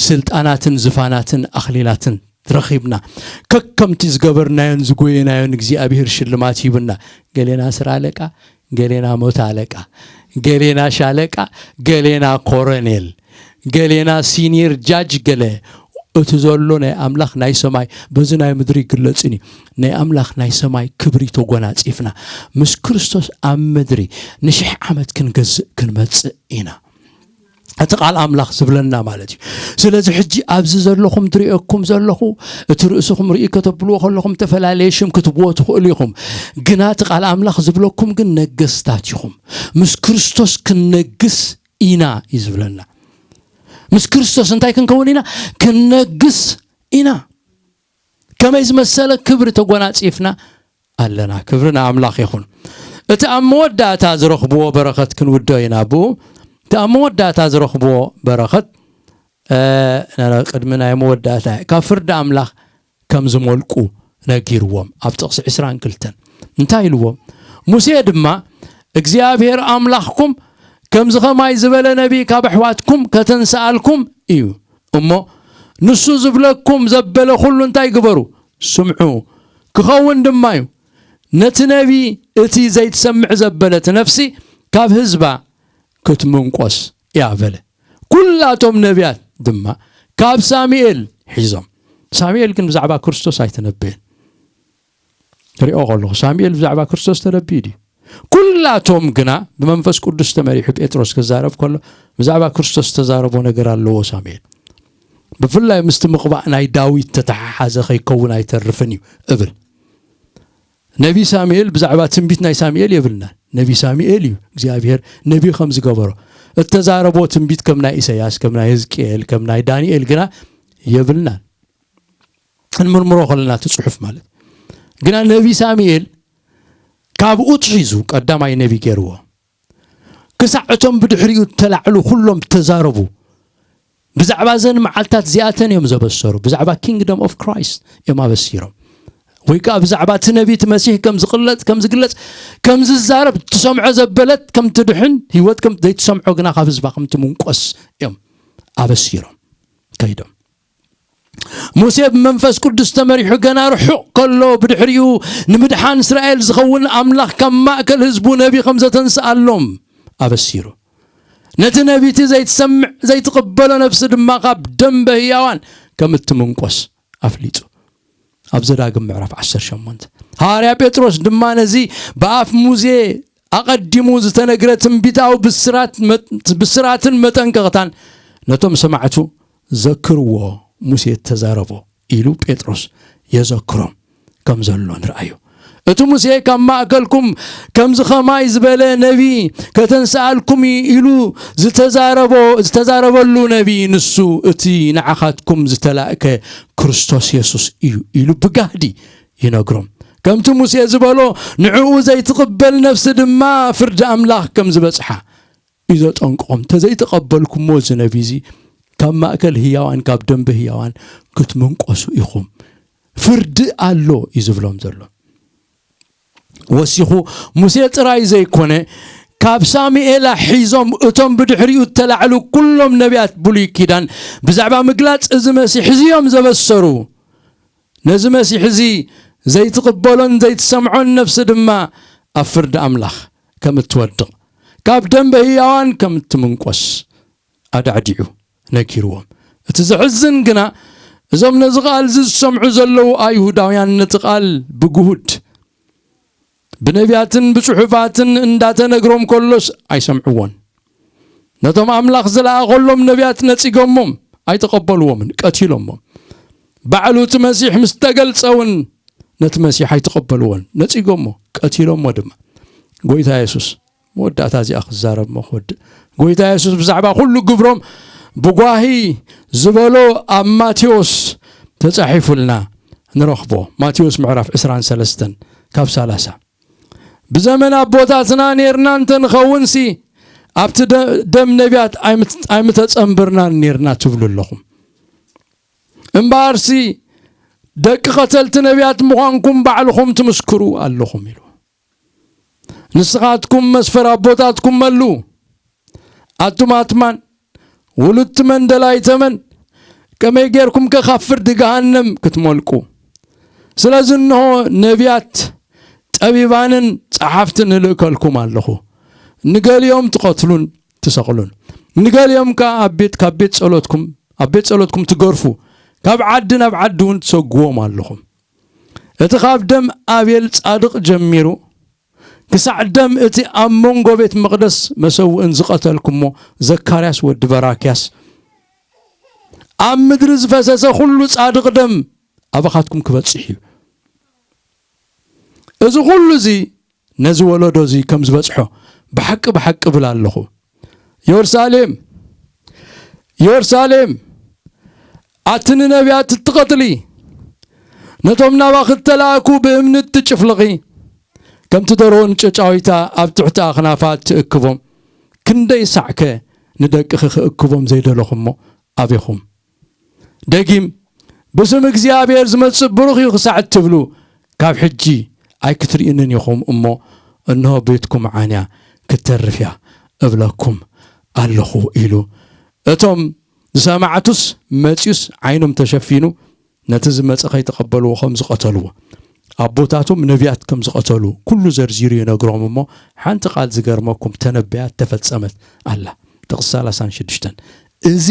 ስልጣናትን ዝፋናትን ኣኽሊላትን ረኺብና ከከምቲ ዝገበርናዮን ዝጎየናዮን እግዚኣብሔር ሽልማት ሂቡና። ገሌና ስራ ኣለቃ፣ ገሌና ሞት ኣለቃ፣ ገሌና ሻለቃ፣ ገሌና ኮረኔል፣ ገሌና ሲኒየር ጃጅ፣ ገለ እቲ ዘሎ ናይ ኣምላኽ ናይ ሰማይ በዚ ናይ ምድሪ ይግለጽን እዩ። ናይ ኣምላኽ ናይ ሰማይ ክብሪ ተጎናጺፍና ምስ ክርስቶስ ኣብ ምድሪ ንሽሕ ዓመት ክንገዝእ ክንመጽእ ኢና። እቲ ቃል ኣምላኽ ዝብለና ማለት እዩ። ስለዚ ሕጂ ኣብዚ ዘለኹም ዝርእየኩም ዘለኹ፣ እቲ ርእስኹም ርኢ ከተብልዎ ከለኹም ዝተፈላለየ ሽም ክትብዎ ትኽእሉ ኢኹም። ግና እቲ ቃል ኣምላኽ ዝብለኩም ግን ነገስታት ኢኹም። ምስ ክርስቶስ ክንነግስ ኢና እዩ ዝብለና። ምስ ክርስቶስ እንታይ ክንከውን ኢና? ክንነግስ ኢና። ከመይ ዝመሰለ ክብሪ ተጎናጺፍና ኣለና። ክብሪ ንኣምላኽ ይኹን። እቲ ኣብ መወዳእታ ዝረኽብዎ በረኸት ክንውዶ ኢና። ብኡ እቲ ኣብ መወዳእታ ዝረኽብዎ በረኸት፣ እ፣ ቅድሚ ናይ መወዳእታ ካብ ፍርዲ ኣምላኽ ከም ዝመልቁ ነጊርዎም ኣብ ጥቕሲ ዕስራን ክልተን እንታይ ኢልዎም? ሙሴ ድማ እግዚኣብሔር ኣምላኽኩም ከምዚ ኸማይ ዝበለ ነቢ ካብ ኣሕዋትኩም ከተንስኣልኩም እዩ እሞ፣ ንሱ ዝብለኩም ዘበለ ኩሉ እንታይ ግበሩ? ስምዑ፣ ክኸውን ድማ እዩ። ነቲ ነቢ እቲ ዘይትሰምዕ ዘበለት ነፍሲ ካብ ህዝባ ክትምንቆስ እያ በለ። ኩላቶም ነቢያት ድማ ካብ ሳሙኤል ሒዞም። ሳሙኤል ግን ብዛዕባ ክርስቶስ ኣይተነበየን። ሪኦ ከለኹ ሳሙኤል ብዛዕባ ክርስቶስ ተነብዩ ድዩ? ኩላቶም ግና ብመንፈስ ቅዱስ ተመሪሑ ጴጥሮስ ክዛረብ ከሎ ብዛዕባ ክርስቶስ ዝተዛረቦ ነገር ኣለዎ ሳሙኤል። ብፍላይ ምስቲ ምቕባእ ናይ ዳዊት ተተሓሓዘ ከይከውን ኣይተርፍን እዩ እብል። ነቢ ሳሙኤል ብዛዕባ ትንቢት ናይ ሳሙኤል የብልናን። ነቢ ሳሙኤል እዩ እግዚኣብሔር ነቢ ከም ዝገበሮ እተዛረቦ ትንቢት ከም ናይ ኢሳያስ፣ ከም ናይ ህዝቅኤል፣ ከም ናይ ዳንኤል ግና የብልናን። ክንምርምሮ ከለና እቲ ጽሑፍ ማለት ግና ነቢ ሳሙኤል ካብኡ ትሒዙ ቀዳማይ ነቢ ገይርዎ። ክሳዕ እቶም ብድሕሪኡ እተላዕሉ ኩሎም ተዛረቡ። ብዛዕባ እዘን መዓልታት እዚኣተን እዮም ዘበሰሩ። ብዛዕባ ኪንግደም ኦፍ ክራይስት እዮም ኣበሲሮም። ወይ ከኣ ብዛዕባ እቲ ነቢ እቲ መሲሕ ከም ዝቕለጽ፣ ከም ዝግለጽ፣ ከም ዝዛረብ ትሰምዖ ዘበለት ከም ትድሕን ህይወት ከም ዘይትሰምዖ ግና ካብ ህዝባ ከም ትምንቆስ እዮም ኣበሲሮም ከይዶም። ሙሴ ብመንፈስ ቅዱስ ተመሪሑ ገና ርሑቕ ከሎ ብድሕሪኡ ንምድሓን እስራኤል ዝኸውን ኣምላኽ ካብ ማእከል ህዝቡ ነቢ ከም ዘተንስኣሎም ኣበሲሩ። ነቲ ነቢቲ ዘይትሰምዕ ዘይትቕበሎ ነፍሲ ድማ ካብ ደንበ ህያዋን ከም እትምንቆስ ኣፍሊጡ። ኣብ ዘዳግም ምዕራፍ ዓሰርተ ሸሞንተ ሃዋርያ ጴጥሮስ ድማ ነዚ ብኣፍ ሙሴ ኣቐዲሙ ዝተነግረ ትንቢታዊ ብስራት መ-፣ ብስራትን መጠንቀቕታን ነቶም ሰማዕቱ ዘክርዎ ሙሴ ተዛረቦ ኢሉ ጴጥሮስ የዘክሮም ከም ዘሎ ንርኣዩ። እቲ ሙሴ ካብ ማእከልኩም ከምዚ ኸማይ ዝበለ ነቢ ከተንስኣልኩም እዩ ኢሉ ዝተዛረቦ-፣ ዝተዛረበሉ ነቢ ንሱ እቲ ንዓኻትኩም ዝተላእከ ክርስቶስ የሱስ እዩ ኢሉ ብጋህዲ ይነግሮም። ከምቲ ሙሴ ዝበሎ ንዕኡ ዘይትቕበል ነፍሲ ድማ ፍርዲ ኣምላኽ ከም ዝበጽሓ እዩ ዘጠንቅቖም። እንተዘይተቐበልኩሞ እዚ ነቢ እዚ ካብ ማእከል ህያዋን ካብ ደንበ ህያዋን ክትምንቆሱ ኢኹም። ፍርዲ ኣሎ እዩ ዝብሎም ዘሎ። ወሲኹ ሙሴ ጥራይ ዘይኮነ ካብ ሳሙኤል ሒዞም እቶም ብድሕሪኡ እተላዕሉ ኩሎም ነቢያት ብሉይ ኪዳን ብዛዕባ ምግላጽ እዚ መሲሕ እዚ እዮም ዘበሰሩ። ነዚ መሲሕ እዚ ዘይትቕበሎን ዘይትሰምዖን ነፍሲ ድማ ኣብ ፍርዲ ኣምላኽ ከም እትወድቕ ካብ ደንበ ህያዋን ከም እትምንቆስ ኣዳዕዲዑ ነጊርዎም። እቲ ዘሕዝን ግና እዞም ነዚ ቃል እዚ ዝሰምዑ ዘለዉ ኣይሁዳውያን ነቲ ቃል ብግሁድ ብነቢያትን ብጽሑፋትን እንዳተነግሮም ከሎስ ኣይሰምዕዎን። ነቶም ኣምላኽ ዝለኣኸሎም ነቢያት ነጺጎሞም ኣይተቐበልዎምን፣ ቀቲሎሞም። ባዕሉ እቲ መሲሕ ምስ ተገልጸ እውን ነቲ መሲሕ ኣይተቐበልዎን፣ ነጺጎሞ፣ ቀቲሎሞ ድማ። ጎይታ የሱስ መወዳእታ እዚኣ ክዛረብ እሞ ክወድእ። ጎይታ የሱስ ብዛዕባ ኩሉ ግብሮም ብጓሂ ዝበሎ ኣብ ማቴዎስ ተጻሒፉልና ንረኽቦ። ማቴዎስ ምዕራፍ ዕስራን ሰለስተን ካብ ሰላሳ። ብዘመን ኣቦታትና ኔርና እንተንኸውንሲ ኣብቲ ደ-፣ ደም ነቢያት ኣይምት-፣ ኣይምተጸንብርናን ኔርና ትብሉ ኣለኹም። እምበኣርሲ ደቂ ቐተልቲ ነቢያት ምዃንኩም ባዕልኹም ትምስክሩ ኣለኹም ኢሉ። ንስኻትኩም መስፈር ኣቦታትኩም መልኡ። ኣቱም ኣትማን፣ ውሉድቲ መን ደላይተ መን፣ ከመይ ጌርኩም ከ ካብ ፍርዲ ገሃነም ክትመልቁ? ስለዚ እንሆ ነቢያት፣ ጠቢባንን ጸሓፍትን እልእከልኩም ኣለኹ። ንገሊኦም ትቐትሉን ትሰቕሉን፣ ንገሊኦም ከኣ ኣብ ቤት፣ ካብ ቤት ጸሎትኩም፣ ኣብ ቤት ጸሎትኩም ትገርፉ፣ ካብ ዓዲ ናብ ዓዲ እውን ትሰግዎም ኣለኹም። እቲ ካብ ደም ኣቤል ጻድቕ ጀሚሩ ክሳዕ ደም እቲ ኣብ መንጎ ቤት መቕደስ መሰውእን ዝቐተልኩሞ ዘካርያስ ወዲ በራክያስ፣ ኣብ ምድሪ ዝፈሰሰ ኩሉ ጻድቕ ደም ኣባኻትኩም ክበጽሕ እዩ። እዚ ኩሉ እዚ ነዚ ወለዶ እዚ ከም ዝበጽሖ ብሓቂ ብሓቂ እብል ኣለኹ። የሩሳሌም፣ የሩሳሌም፣ ኣቲ ንነቢያት እትቐትሊ፣ ነቶም ናባኺ እተላእኩ ብእምኒ እትጭፍልቒ፣ ከምቲ ደርሆ ንጨጫዊታ ኣብ ትሕቲ ኣኽናፋ እትእክቦም፣ ክንደይ ሳዕከ ንደቅኺ ክእክቦም ዘይደለኹሞ ኣቤኹም። ደጊም፣ ብስም እግዚኣብሔር ዝመጽእ ብሩኽ እዩ ክሳዕ እትብሉ፣ ካብ ሕጂ ኣይክትርእዩንን ኢኹም እሞ፣ እንሆ ቤትኩም ዓንያ ክትተርፍ እያ እብለኩም ኣለኹ ኢሉ። እቶም ዝሰማዕቱስ መጺኡስ ዓይኖም ተሸፊኑ ነቲ ዝመጸ ከይተቐበልዎ ከም ዝቐተልዎ፣ ኣቦታቶም ነቢያት ከም ዝቐተሉ ኩሉ ዘርዚሩ ይነግሮም እሞ፣ ሓንቲ ቃል ዝገርመኩም ተነቢያ ተፈጸመት ኣላ። ጥቕሲ ሰላሳን ሽዱሽተን። እዚ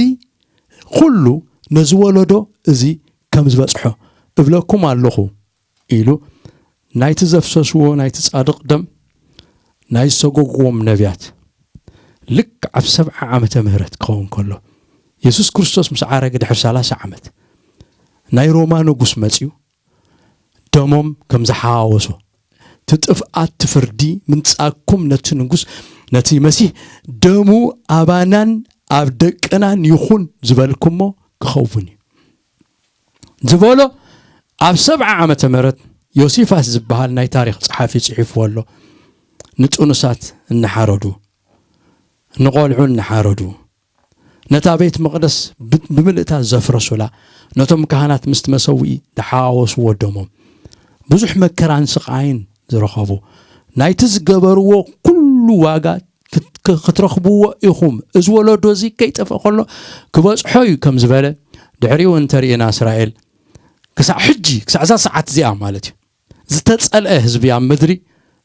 ኩሉ ነዚ ወለዶ እዚ ከም ዝበጽሖ እብለኩም ኣለኹ ኢሉ፣ ናይቲ ዘፍሰስዎ ናይቲ ጻድቕ ደም ናይ ዝሰጎግዎም ነቢያት ልክዕ ኣብ ሰብዓ ዓመተ ምህረት ክኸውን ከሎ፣ የሱስ ክርስቶስ ምስ ዓረገ ድሕሪ ሰላሳ ዓመት ናይ ሮማ ንጉስ መጺኡ ደሞም ከም ዝሓዋወሶ፣ እቲ ጥፍኣት፣ እቲ ፍርዲ ምንጻግኩም ነቲ ንጉስ፣ ነቲ መሲህ፣ ደሙ ኣባናን ኣብ ደቅናን ይኹን ዝበልኩሞ ክኸውን እዩ ዝበሎ፣ ኣብ ሰብዓ ዓመተ ምህረት ዮሲፋስ ዝበሃል ናይ ታሪኽ ጸሓፊ ጽሒፍዎ ኣሎ። ንጥኑሳት እናሓረዱ፣ ንቖልዑ እናሓረዱ፣ ነታ ቤት መቕደስ ብ-፣ ብምልእታ ዘፍረሱላ፣ ነቶም ካህናት ምስቲ መሰውኢ ዝሓዋወስዎ ደሞም፣ ብዙሕ መከራን ስቓይን ዝረኸቡ፣ ናይቲ ዝገበርዎ ኩሉ ዋጋ ክት-፣ ክ-፣ ክትረኽብዎ ኢኹም። እዚ ወለዶ እዚ ከይጠፍእ ከሎ ክበጽሖ እዩ ከም ዝበለ፣ ድሕሪኡ እንተርኢና እስራኤል ክሳዕ ሕጂ፣ ክሳዕ እዛ ሰዓት እዚኣ ማለት እዩ፣ ዝተጸልአ ህዝቢ ኣብ ምድሪ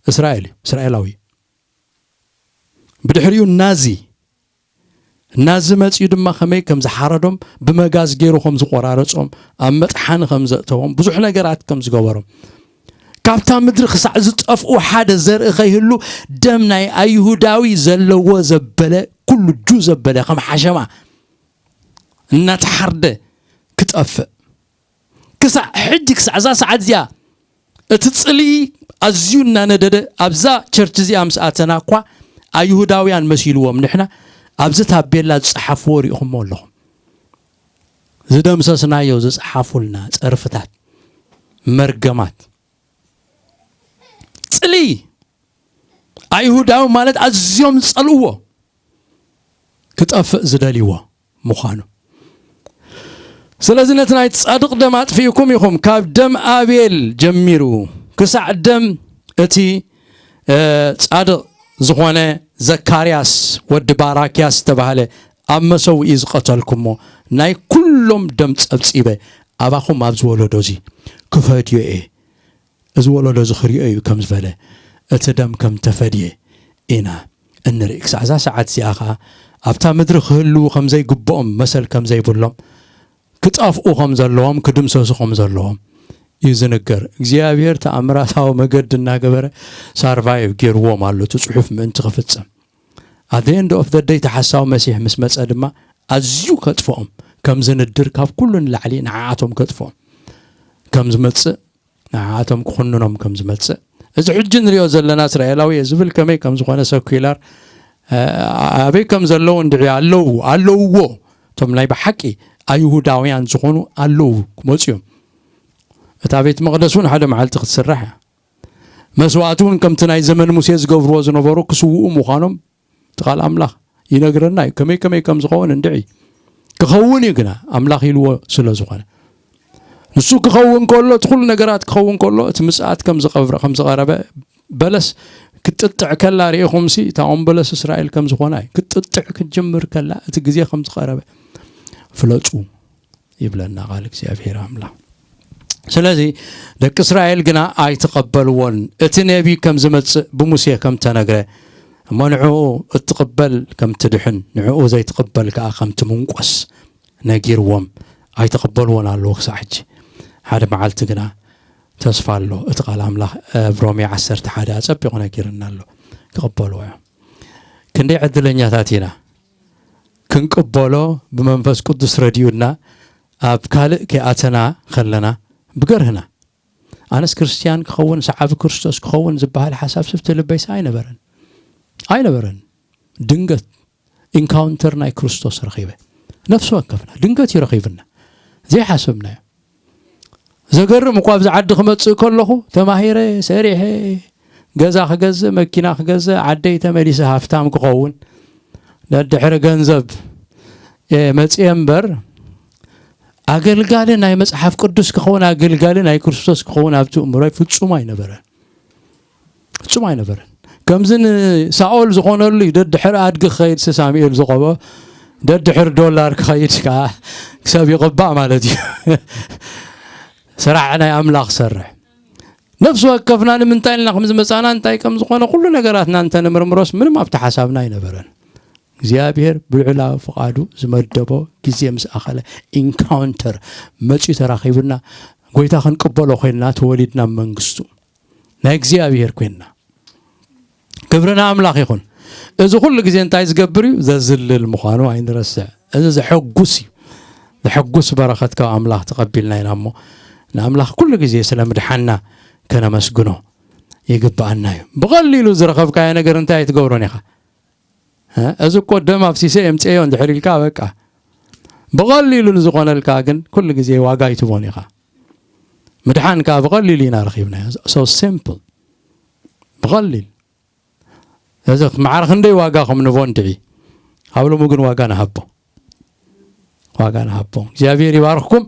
እስራኤል እዩ፣ እስራኤላዊ እዩ። ብድሕሪኡ ናዚ፣ ናዚ መጺኡ ድማ ከመይ ከም ዝሓረዶም፣ ብመጋዝ ገይሩ ከም ዝቆራረጾም፣ ኣብ መጥሓኒ ከም ዘእተዎም፣ ብዙሕ ነገራት ከም ዝገበሮም፣ ካብታ ምድሪ ክሳዕ ዝጠፍኡ ሓደ ዘርኢ ከይህሉ ደም ናይ ኣይሁዳዊ ዘለዎ ዘበለ፣ ኩሉ ጁ ዘበለ ከም ሓሸማ እናተሓርደ ክጠፍእ፣ ክሳዕ ሕጂ፣ ክሳዕ እዛ ሰዓት እዚኣ እቲ ጽልኢ ኣዝዩ እናነደደ፣ ኣብዛ ቸርች እዚኣ ምስ ኣተና እኳ ኣይሁዳውያን መሲልዎም፣ ንሕና ኣብዚ ታቤላ ዝጸሓፍዎ ሪኢኹሞ ኣለኹም። ዝደምሰስናዮ ዝጸሓፉልና ጸርፍታት፣ መርገማት፣ ጽልኢ። ኣይሁዳዊ ማለት ኣዝዮም ዝጸልእዎ ክጠፍእ ዝደልይዎ ምዃኑ። ስለዚ ነቲ ናይ ጻድቕ ደም ኣጥፊእኩም ኢኹም፣ ካብ ደም ኣቤል ጀሚሩ ክሳዕ ደም እቲ፣ እ፣ ጻድቕ ዝኾነ ዘካርያስ ወዲ ባራክያስ ዝተባህለ ኣብ መሰውኢ ዝቐተልኩሞ፣ ናይ ኩሎም ደም ጸብጺበ ኣባኹም ኣብዚ ወለዶ እዚ ክፈድዮ እየ። እዚ ወለዶ እዚ ክሪኦ እዩ ከም ዝበለ፣ እቲ ደም ከም ተፈድየ ኢና እንርኢ። ክሳዕ እዛ ሰዓት እዚኣ ኸኣ ኣብታ ምድሪ ክህልዉ ከም ዘይግብኦም፣ መሰል ከም ዘይብሎም፣ ክጠፍኡ ከም ዘለዎም፣ ክድምሰሱ ከም ዘለዎም እዩ ዝንገር። እግዚኣብሔር ተኣምራታዊ መገዲ እናገበረ ሳርቫይቭ ገይርዎም ኣሎ፣ እቲ ጽሑፍ ምእንቲ ክፍጸም። At the end of the day፣ እቲ ሓሳዊ መሲሕ ምስ መጸ ድማ ኣዝዩ ከጥፍኦም፣ ከም ዝንድር ካብ ኩሉ ንላዕሊ ንዓኣቶም ከጥፍኦም ከም ዝመጽእ፣ ንዓኣቶም ክኹንኖም ከም ዝመጽእ፣ እዚ ሕጂ ንሪኦ ዘለና እስራኤላዊ እየ ዝብል ከመይ ከም ዝኾነ ሰኩላር፣ እ፣ ኣበይ ከም ዘለዉ እንድዒ ኣለዉ፣ ኣለውዎ። እቶም ናይ ብሓቂ ኣይሁዳውያን ዝኾኑ ኣለዉ፣ ክመጹ እዮም። እታ ቤት መቕደስ እውን ሓደ መዓልቲ ክትስራሕ እያ። መስዋእቲ እውን ከምቲ ናይ ዘመን ሙሴ ዝገብርዎ ዝነበሩ ክስውኡ ምዃኖም እቲ ቃል ኣምላኽ ይነግረና እዩ። ከመይ ከመይ ከም ዝኸውን እንድዒ ክኸውን እዩ፣ ግና ኣምላኽ ኢልዎ ስለ ዝኾነ፣ ንሱ ክኸውን ከሎ፣ እቲ ኩሉ ነገራት ክኸውን ከሎ፣ እቲ ምጽኣት ከም ዝቐብረ-፣ ከም ዝቐረበ፣ በለስ ክትጥጥዕ ከላ ርኢኹምሲ፣ እታ ኦም በለስ እስራኤል ከም ዝኾና እዩ። ክትጥጥዕ ክትጅምር ከላ፣ እቲ ግዜ ከም ዝቐረበ ፍለጡ ይብለና ቃል እግዚኣብሔር ኣምላኽ። ስለዚ ደቂ እስራኤል ግና ኣይተቐበልዎን። እቲ ነቢይ ከም ዝመጽእ ብሙሴ ከም ተነግረ፣ እሞ ንዕኡ እትቕበል ከም ትድሕን፣ ንዕኡ ዘይትቕበል ከኣ ከም ትምንቆስ ነጊርዎም ኣይተቐበልዎን ኣለዉ ክሳዕ ሕጂ። ሓደ መዓልቲ ግና ተስፋ ኣሎ። እቲ ቃል ኣምላኽ ኣብ ሮሜ ዓሰርተ ሓደ ኣጸቢቑ ነጊርና ኣሎ። ክቕበልዎ እዮም። ክንደይ ዕድለኛታት ኢና። ክንቅበሎ ብመንፈስ ቅዱስ ረድዩና ኣብ ካልእ ከይኣተና ከለና ብገርህና። ኣነስ ክርስትያን ክኸውን፣ ሰዓቢ ክርስቶስ ክኸውን ዝበሃል ሓሳብ ስብቲ ልበይስ ኣይነበረን። ኣይነበረን። ድንገት ኢንካውንተር ናይ ክርስቶስ ረኺበ። ነፍሲ ወከፍና ድንገት እዩ ረኺብና። ዘይሓሰብናዮ። ዘገርም እኳ ኣብዚ ዓዲ ክመጽእ ከለኹ ተማሂረ፣ ሰሪሐ፣ ገዛ ክገዝእ፣ መኪና ክገዝእ፣ ዓደይ ተመሊሰ ሃፍታም ክኸውን፣ ደድሕሪ ገንዘብ እየ መጽየ እምበር፣ ኣገልጋሊ ናይ መጽሓፍ ቅዱስ ክኸውን፣ ኣገልጋሊ ናይ ክርስቶስ ክኸውን ኣብቲ እምሮይ ፍጹም ኣይነበረን። ፍጹም ኣይነበረን። ከምዚ ንሳኦል ዝኾነሉ እዩ፣ ደድሕሪ ኣድጊ ክኸይድ፣ ሲ ሳሙኤል ዝቐቦ፣ ደድሕሪ ዶላር ክኸይድ ከዓ ክሰብ ይቕባእ ማለት እዩ። ስራሕ ናይ ኣምላኽ ሰርሕ። ነፍሲ ወከፍና ንምንታይ ኢልና ከም ዝመጻና፣ እንታይ ከም ዝኾነ ኩሉ ነገራትና እንተንምርምሮስ ምንም ኣብቲ ሓሳብና ኣይነበረን። እግዚኣብሔር ብልዑላዊ ፍቓዱ ዝመደቦ ግዜ ምስ ኣኸለ፣ ኢንካውንተር መጺኡ ተራኺቡና፣ ጎይታ ክንቅበሎ ኮይንና ተወሊድና ኣብ መንግስቱ። ናይ እግዚኣብሔር ኮይንና። ክብሪ ንኣምላኽ ይኹን። እዚ ኩሉ ግዜ እንታይ ዝገብር እዩ? ዘዝልል ምዃኑ ኣይንረስዕ። እዚ ዘሐጉስ እዩ። ዘሐጉስ በረኸት ካብ ኣምላኽ ተቐቢልና ኢና እሞ፣ ንኣምላኽ ኩሉ ግዜ ስለ ምድሓና ከነመስግኖ ይግብኣና እዩ። ብቐሊሉ ዝረኸብካዮ ነገር እንታይ ኣይትገብሮን ኢኻ። እ? እዚ እኮ ደም ኣፍሲሰ የምፅኤዮ እንድሕር ኢልካ በቃ። ብቐሊሉ ንዝኾነልካ ግን ኩሉ ግዜ ዋጋ ኣይትቦን ኢኻ። ምድሓን ከዓ ብቐሊሉ ኢና ረኺብናዮ። So simple። ብቐሊል። እዚ ማዕረ ክንደይ ዋጋ ከም ንቦ እንድዒ። ኣብ ሎሚ ግን ዋጋ ንሃቦ። ዋጋ ንሃቦ። እግዚኣብሔር ይባርኽኩም።